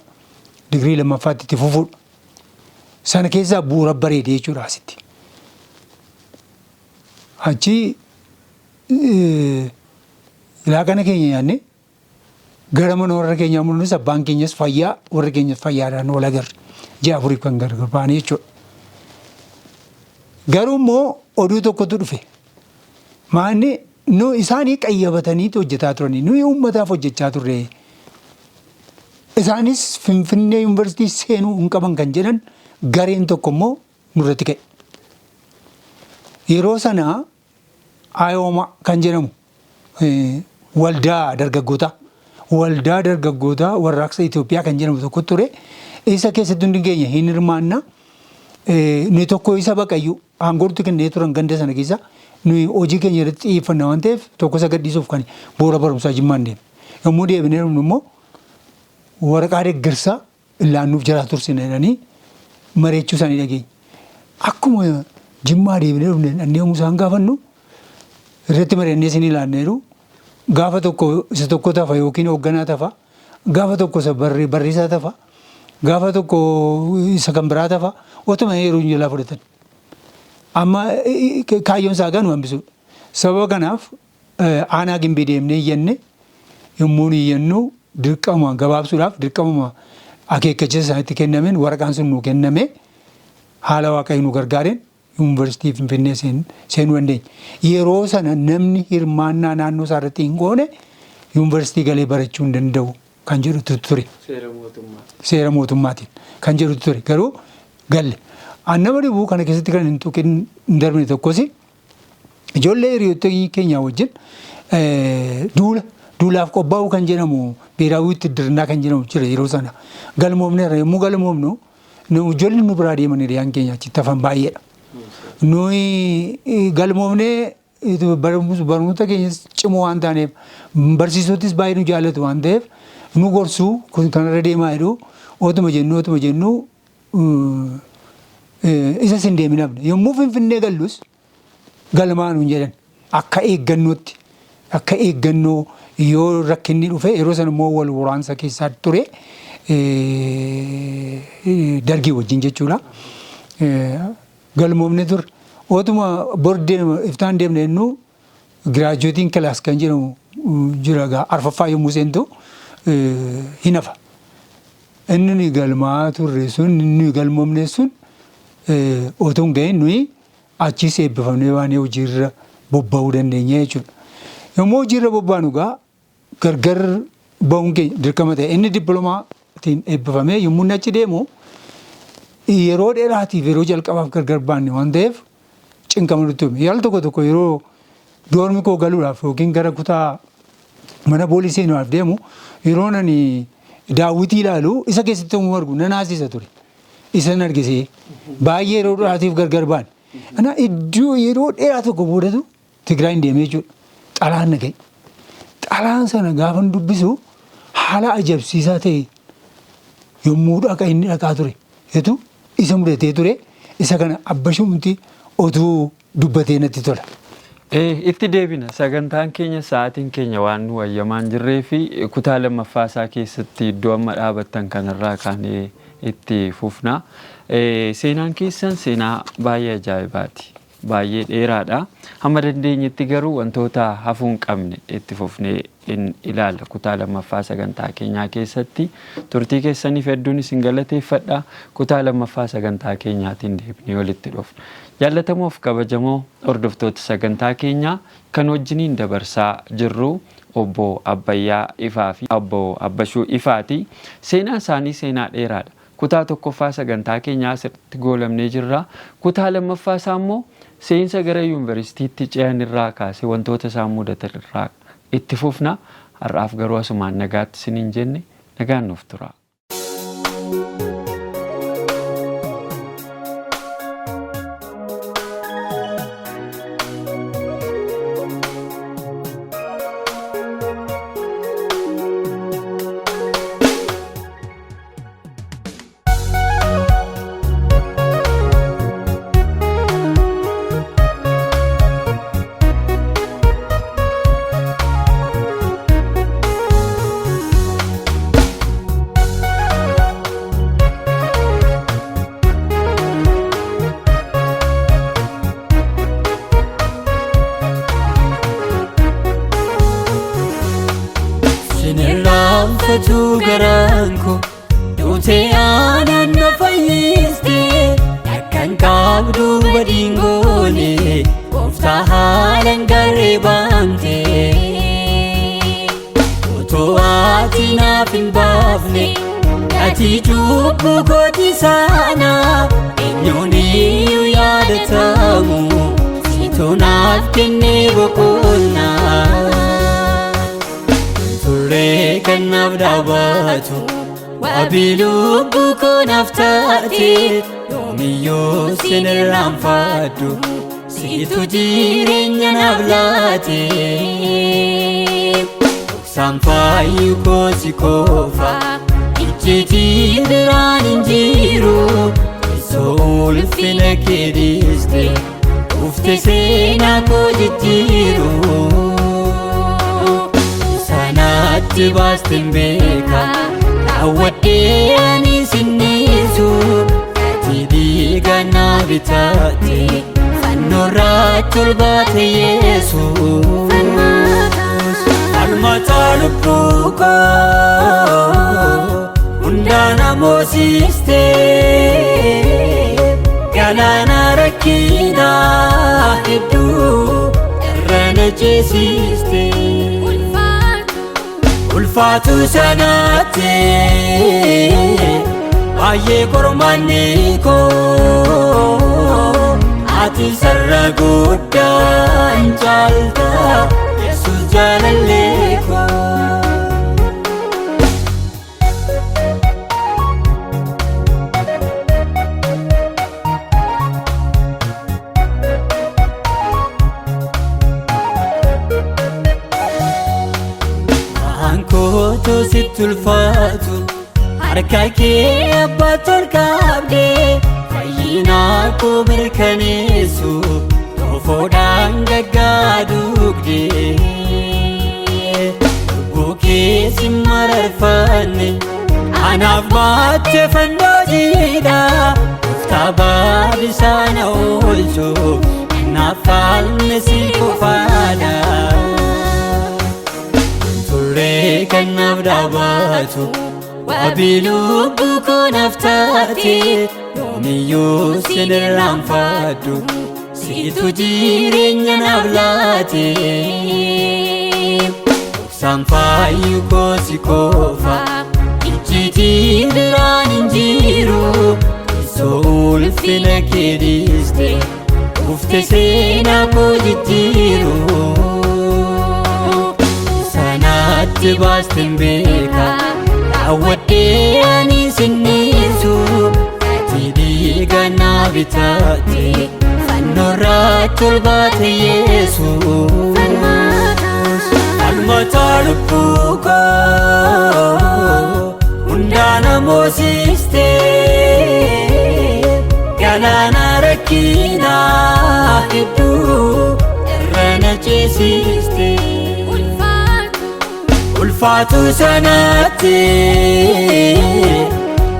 digirii lammaffaatti itti fufuudha. Sana keessaa bu'uura bareede jechuudha asitti. Achi laaqana keenya nyaanne gara mana warra keenyaa mul'inus, abbaan keenyas fayyaa, warri keenyas fayyaadhaan wal agarre. Ji'a 4f kan gargar baane jechuudha. Garuu immoo oduu tokkotu dhufe. Maanni nu isaanii qayyabataniitu hojjetaa turanii, nuyi uummataaf hojjechaa turre. Isaanis Finfinnee Yuunivarsiitii seenuu hin qaban kan jedhan gareen tokko immoo nurratti ka'e. Yeroo sana Ayooma kan jedhamu waldaa dargaggootaa warraaqsa Itoophiyaa kan jedhamu tokko ture. Isa keessatti hundi keenya hin hirmaanna. Nuyi tokko isa baqayyuu aangootti kennee turan ganda sana keessa, nuyi hojii keenya irratti xiyyeeffanna waan ta'eef tokko isa gadhiisuuf kan boora barumsaa Jimmaan deemne. Yommuu deebinee dhufnu immoo waraqaa deeggarsaa illaannuuf jalaa tursina jedhanii mareechuu isaanii dhageenya. Akkuma Jimmaa deebinee dhufne dhannee yommuu isaan gaafannu, irratti mari'annee isin ilaanneeru, gaafa tokko isa tokko tafa yookiin hoogganaa tafa, gaafa tokko isa barreessaa tafa, gaafa tokko isa kan biraa tafa, otuma yeroo jalaa fudhatan. Amma kaayyoon isaa ganu hambisuudha. Sababa kanaaf aanaa Gimbii deemnee iyyanne. Yommuu iyyannu dirqama gabaabsuudhaaf dirqamuma akeekkachiisa isaanitti kennameen waraqaan sun nuu kenname, haala Waaqayyo nu gargaareen Yuunivarsiitii Finfinnee seenuu dandeenya. Yeroo sana namni hirmaannaa naannoo isaa irratti hin goone yuunivarsiitii galee barachuu hin danda'u kan jedhutu ture. Seera mootummaa. Seera mootummaatiin kan jedhutu ture. Garuu galle. An nama dhibu kana keessatti kan hin tuqin hin darbine tokkos, ijoollee hiriyoota keenya wajjin duula duulaaf qophaa'uu kan jedhamu, ብሔራዊ ውትድርና kan jedhamu jira yeroo sana. Galmoomneerra. Yommuu galmoomnu ijoolli nu biraa deeman hiriyaan keenya achitti hafan baay'eedha. Nuyi galmoomnee barnoota keenyas cimoo waan taaneef, barsiisotis baay'ee nu jaallatu waan ta'eef nu gorsuu, kun kanarra deemaa jedhu. Otuma jennu isa sin deemin hafne. Yommuu Finfinnee gallus galmaa nuun jedhan, akka eeggannootti, akka eeggannoo yoo rakkinni dhufe. Yeroo sana immoo wal waraansa keessaa ture dargii wajjin jechuudha. Galmoomne ture. Otuma bor iftaan deemne jennu graduating class kan jedhamu jira gaa, arfaffaa yommuu seentu hin hafa. Inni nuyi galmaa turre sun, inni nuyi galmoomne sun otoo hin gahin nuyi achis eebbifamnee baanee hojiirra bobba'uu dandeenya jechuudha. Yommuu hojiirra bobba'anu gaa gargar ba'uun keenya dirqama ta'e. Inni dippiloomaa-tiin eebbifamee yommuu inni achi deemu, yeroo dheeraatiif yeroo jalqabaaf gargar baanne waan ta'eef cinqama nutti uume. Yeroo tokko tokko yeroo dorm koo galuudhaaf yookiin gara kutaa mana boolisii seenuudhaaf deemu, yeroo ani daawwitii ilaalu isa keessatti yommuu argu nan haasisa ture. Isan argisee baay'ee yeroo dheeraatiif gargar baane. Ana iddoo yeroo dheeraa tokko boodatu Tigraayin deemee jechuudha. Xalaan na ga'e. Xalaan sana gaafan dubbisu haala ajabsiisaa ta'e yommuu dhaqa inni dhaqaa ture etu isa mudatee ture, isa kana abbashumti otuu dubbatee natti tola. Itti deebina. Sagantaan keenya, sa'aatiin keenya waan nu wayyamaan jirree fi kutaa lammaffaa isaa keessatti iddoo amma dhaabattan kanarraa kaanee itti fufna. Seenaan keessan seenaa baay'ee ajaa'ibaati. Baay'ee dheeraadha. Hamma dandeenyetti garuu wantoota hafuu hin qabne itti fufnee ilaalla kutaa lammaffaa sagantaa keenyaa keessatti. Turtii keessaniif hedduun isin galateeffadha. Kutaa lammaffaa sagantaa keenyaatiin deebinee walitti dhufna. Jaallatamoof kabajamoo hordoftoota sagantaa keenyaa kan wajjiniin dabarsaa jirru obbo Abbayyaa Ifaa fi obbo Abbashuu Ifaati. Seenaa isaanii seenaa dheeraadha. Kutaa tokkoffaa sagantaa keenyaa asirratti goolamnee jirra. Kutaa lammaffaa isaa immoo seensa gara yuunivarsiitiitti ce'an irraa kaasee wantoota isaan mudatan irraa itti fufna. Har'aaf garuu asumaan nagaatti isiniin jenne nagaan nuuf tura. Sinirraanfatu garaan koo duutee aanaan na fayyiste akkan qabdu badiin goone gooftaa haalaan garee baamte. Otoo ati naaf hin baafne ati cubbuu kooti sana eenyuun iyyuu yaadatamu situ naaf kennee boqonnaa. Turee kan naaf dhaabatu wabii lubbuu koo naaf taate yoomiyyuu sin irraanfadhu situ jireenya naaf laate. Dhoksaan faayyu koo si qofa icciitii biraan hin jiru teessoo ulfina kee dhiiste ufte seenaa koo jijjiiru. Sanaatti baasteen beeka raawwadhee ani sinniisu ati dhiiga naa bitaate fannoorratti ol baate Yesuus. Falmataa lubbuu koo hundaa na moosiste galaana rakkinaa hedduu irra na ceesiste. Ulfaatu sanaatti baay'ee qormaanni koo ati sarara guddaa hin caalta Yesuus jaalallee koo. Kootu sitti ulfaatu harka kee abbaatti ol qabdee fayyinaa koo mirkaneessu toofoodhaan gaggaaduugdee. Lubbuu kee si mararfanne anaaf baattee fannoo jiidhaa gooftaa baadhisaa na oolchu naaf falme si qofaadha. Turee kan naaf dhaabatu wabii lubbuu koo naaf taate yoomiyyuu sin irraanfadhu situ jireenya naaf laate. Dhoksaan faayyu koo si qofa icciitii biraan hin jiru teessoo ulfina kee dhiiste ufte seenaa koo jijjiiru. Sanaatti baasteen beeka raawwadhee ani sinniisu ati dhiiga naa bitaate fannoorratti ol baate Yesuus. Falmataa lubbuu koo hundaa na moosiste galaana rakkinaa hedduu irra na ceesiste. Ulfaatu sanaatti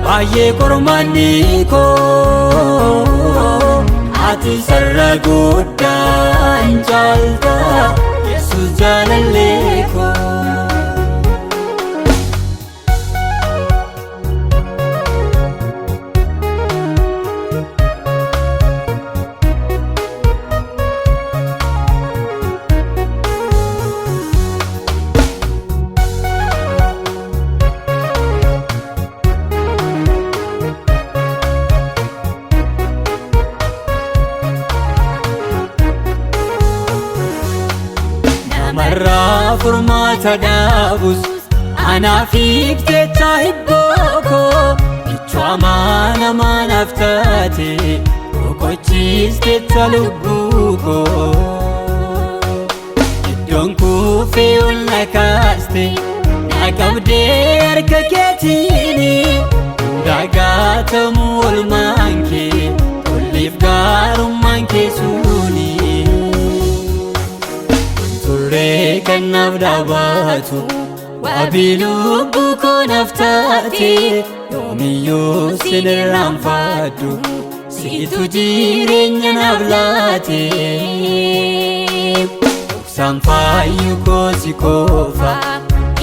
baay'ee qormaanni koo Ati sarara guddaa hin caalta Yesuus jaalallee koo. Namarraa furmaata dhaabus anaaf hiiktecha hibboo koo michuu amaana maanaaf taate boqochiistecha lubbuu koo. Iddoon kuufee ol na kaaste na qabdee harka keetiini dagaatamu olmaan kee tolliif gaarummaan kee suuni. Turree kan naaf dhaabatu wabii lubbuu koo naaf taate yoomiyyuu sin irraanfadhu siitu jireenya naaf laate. Dhoksaan faayyu koo si qofa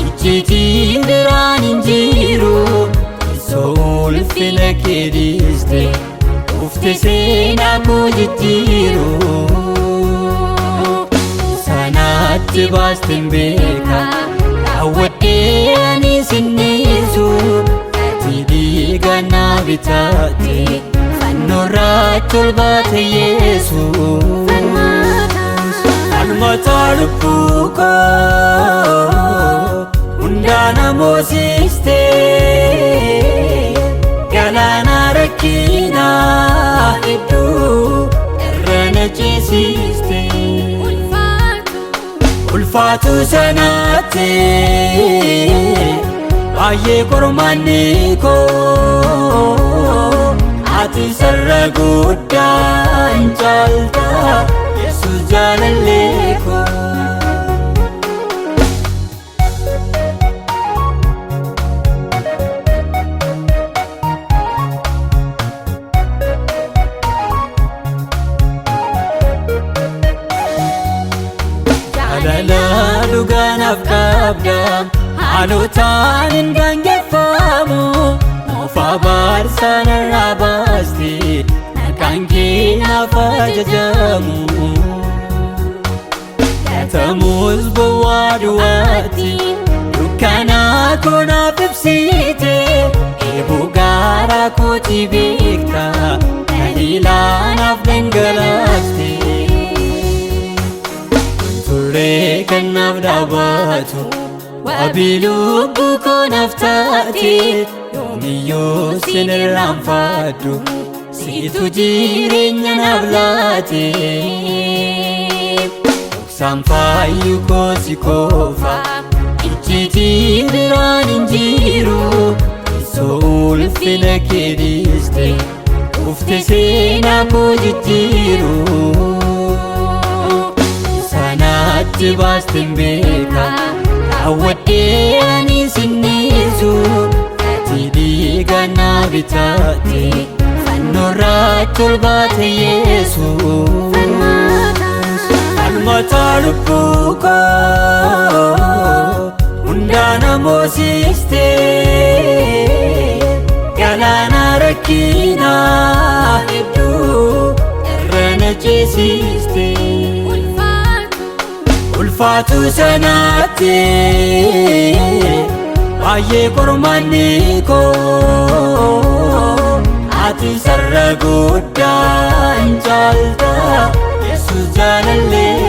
icciitiin biraan hin jiru osoo ulfina kee dhiiste ufte seenaa koo jijjiiru. Sanaatti baasteen beeka raawwadhee ani sinniisu ati dhiiga naa bitaate fannoorraatti ol baate Yesuus. Falmataa lubbuu koo hundaa na moosiste galaana rakkinaa hedduu irra na ceesiste. Ulfaatu sanaatti baay'ee qormaanni koo ati sarara guddaa hin caalta Yesuus jaalallee koo. Jaalala dhugaa naaf qabda haalotaan hin daangeffamu moofaa baarsaa narraa baaste maqaan kee naaf ajajamu. Gatamus bowwaa duwwaatti dukkanaa koo naaf ibsite eeboo gaaraa kootii beekta daliilaa naaf dhangalaaste. Turree kan naaf dhaabatu wabii lubbuu koo naaf taate yoomiyyuu sin irraanfadhu siitu jireenya naaf laate. Dhoksaan faayyu koo si qofa icciitiin biraan hin jiru osoo ulfina kee dhiiste ufte seenaa koo jijjiiru. Sanaatti baasteen beeka raawwadhee ani sinniisu ati dhiiga naa bitaate fannoorraatti ol baate Yesuus. Falmataa lubbuu koo hundaa na moosiste galaana rakkinaa hedduu irra na ceesiste. Ulfaatu sanaatti baay'ee qormaanni koo ati sarara guddaa hin caalta Yesuus jaalallee.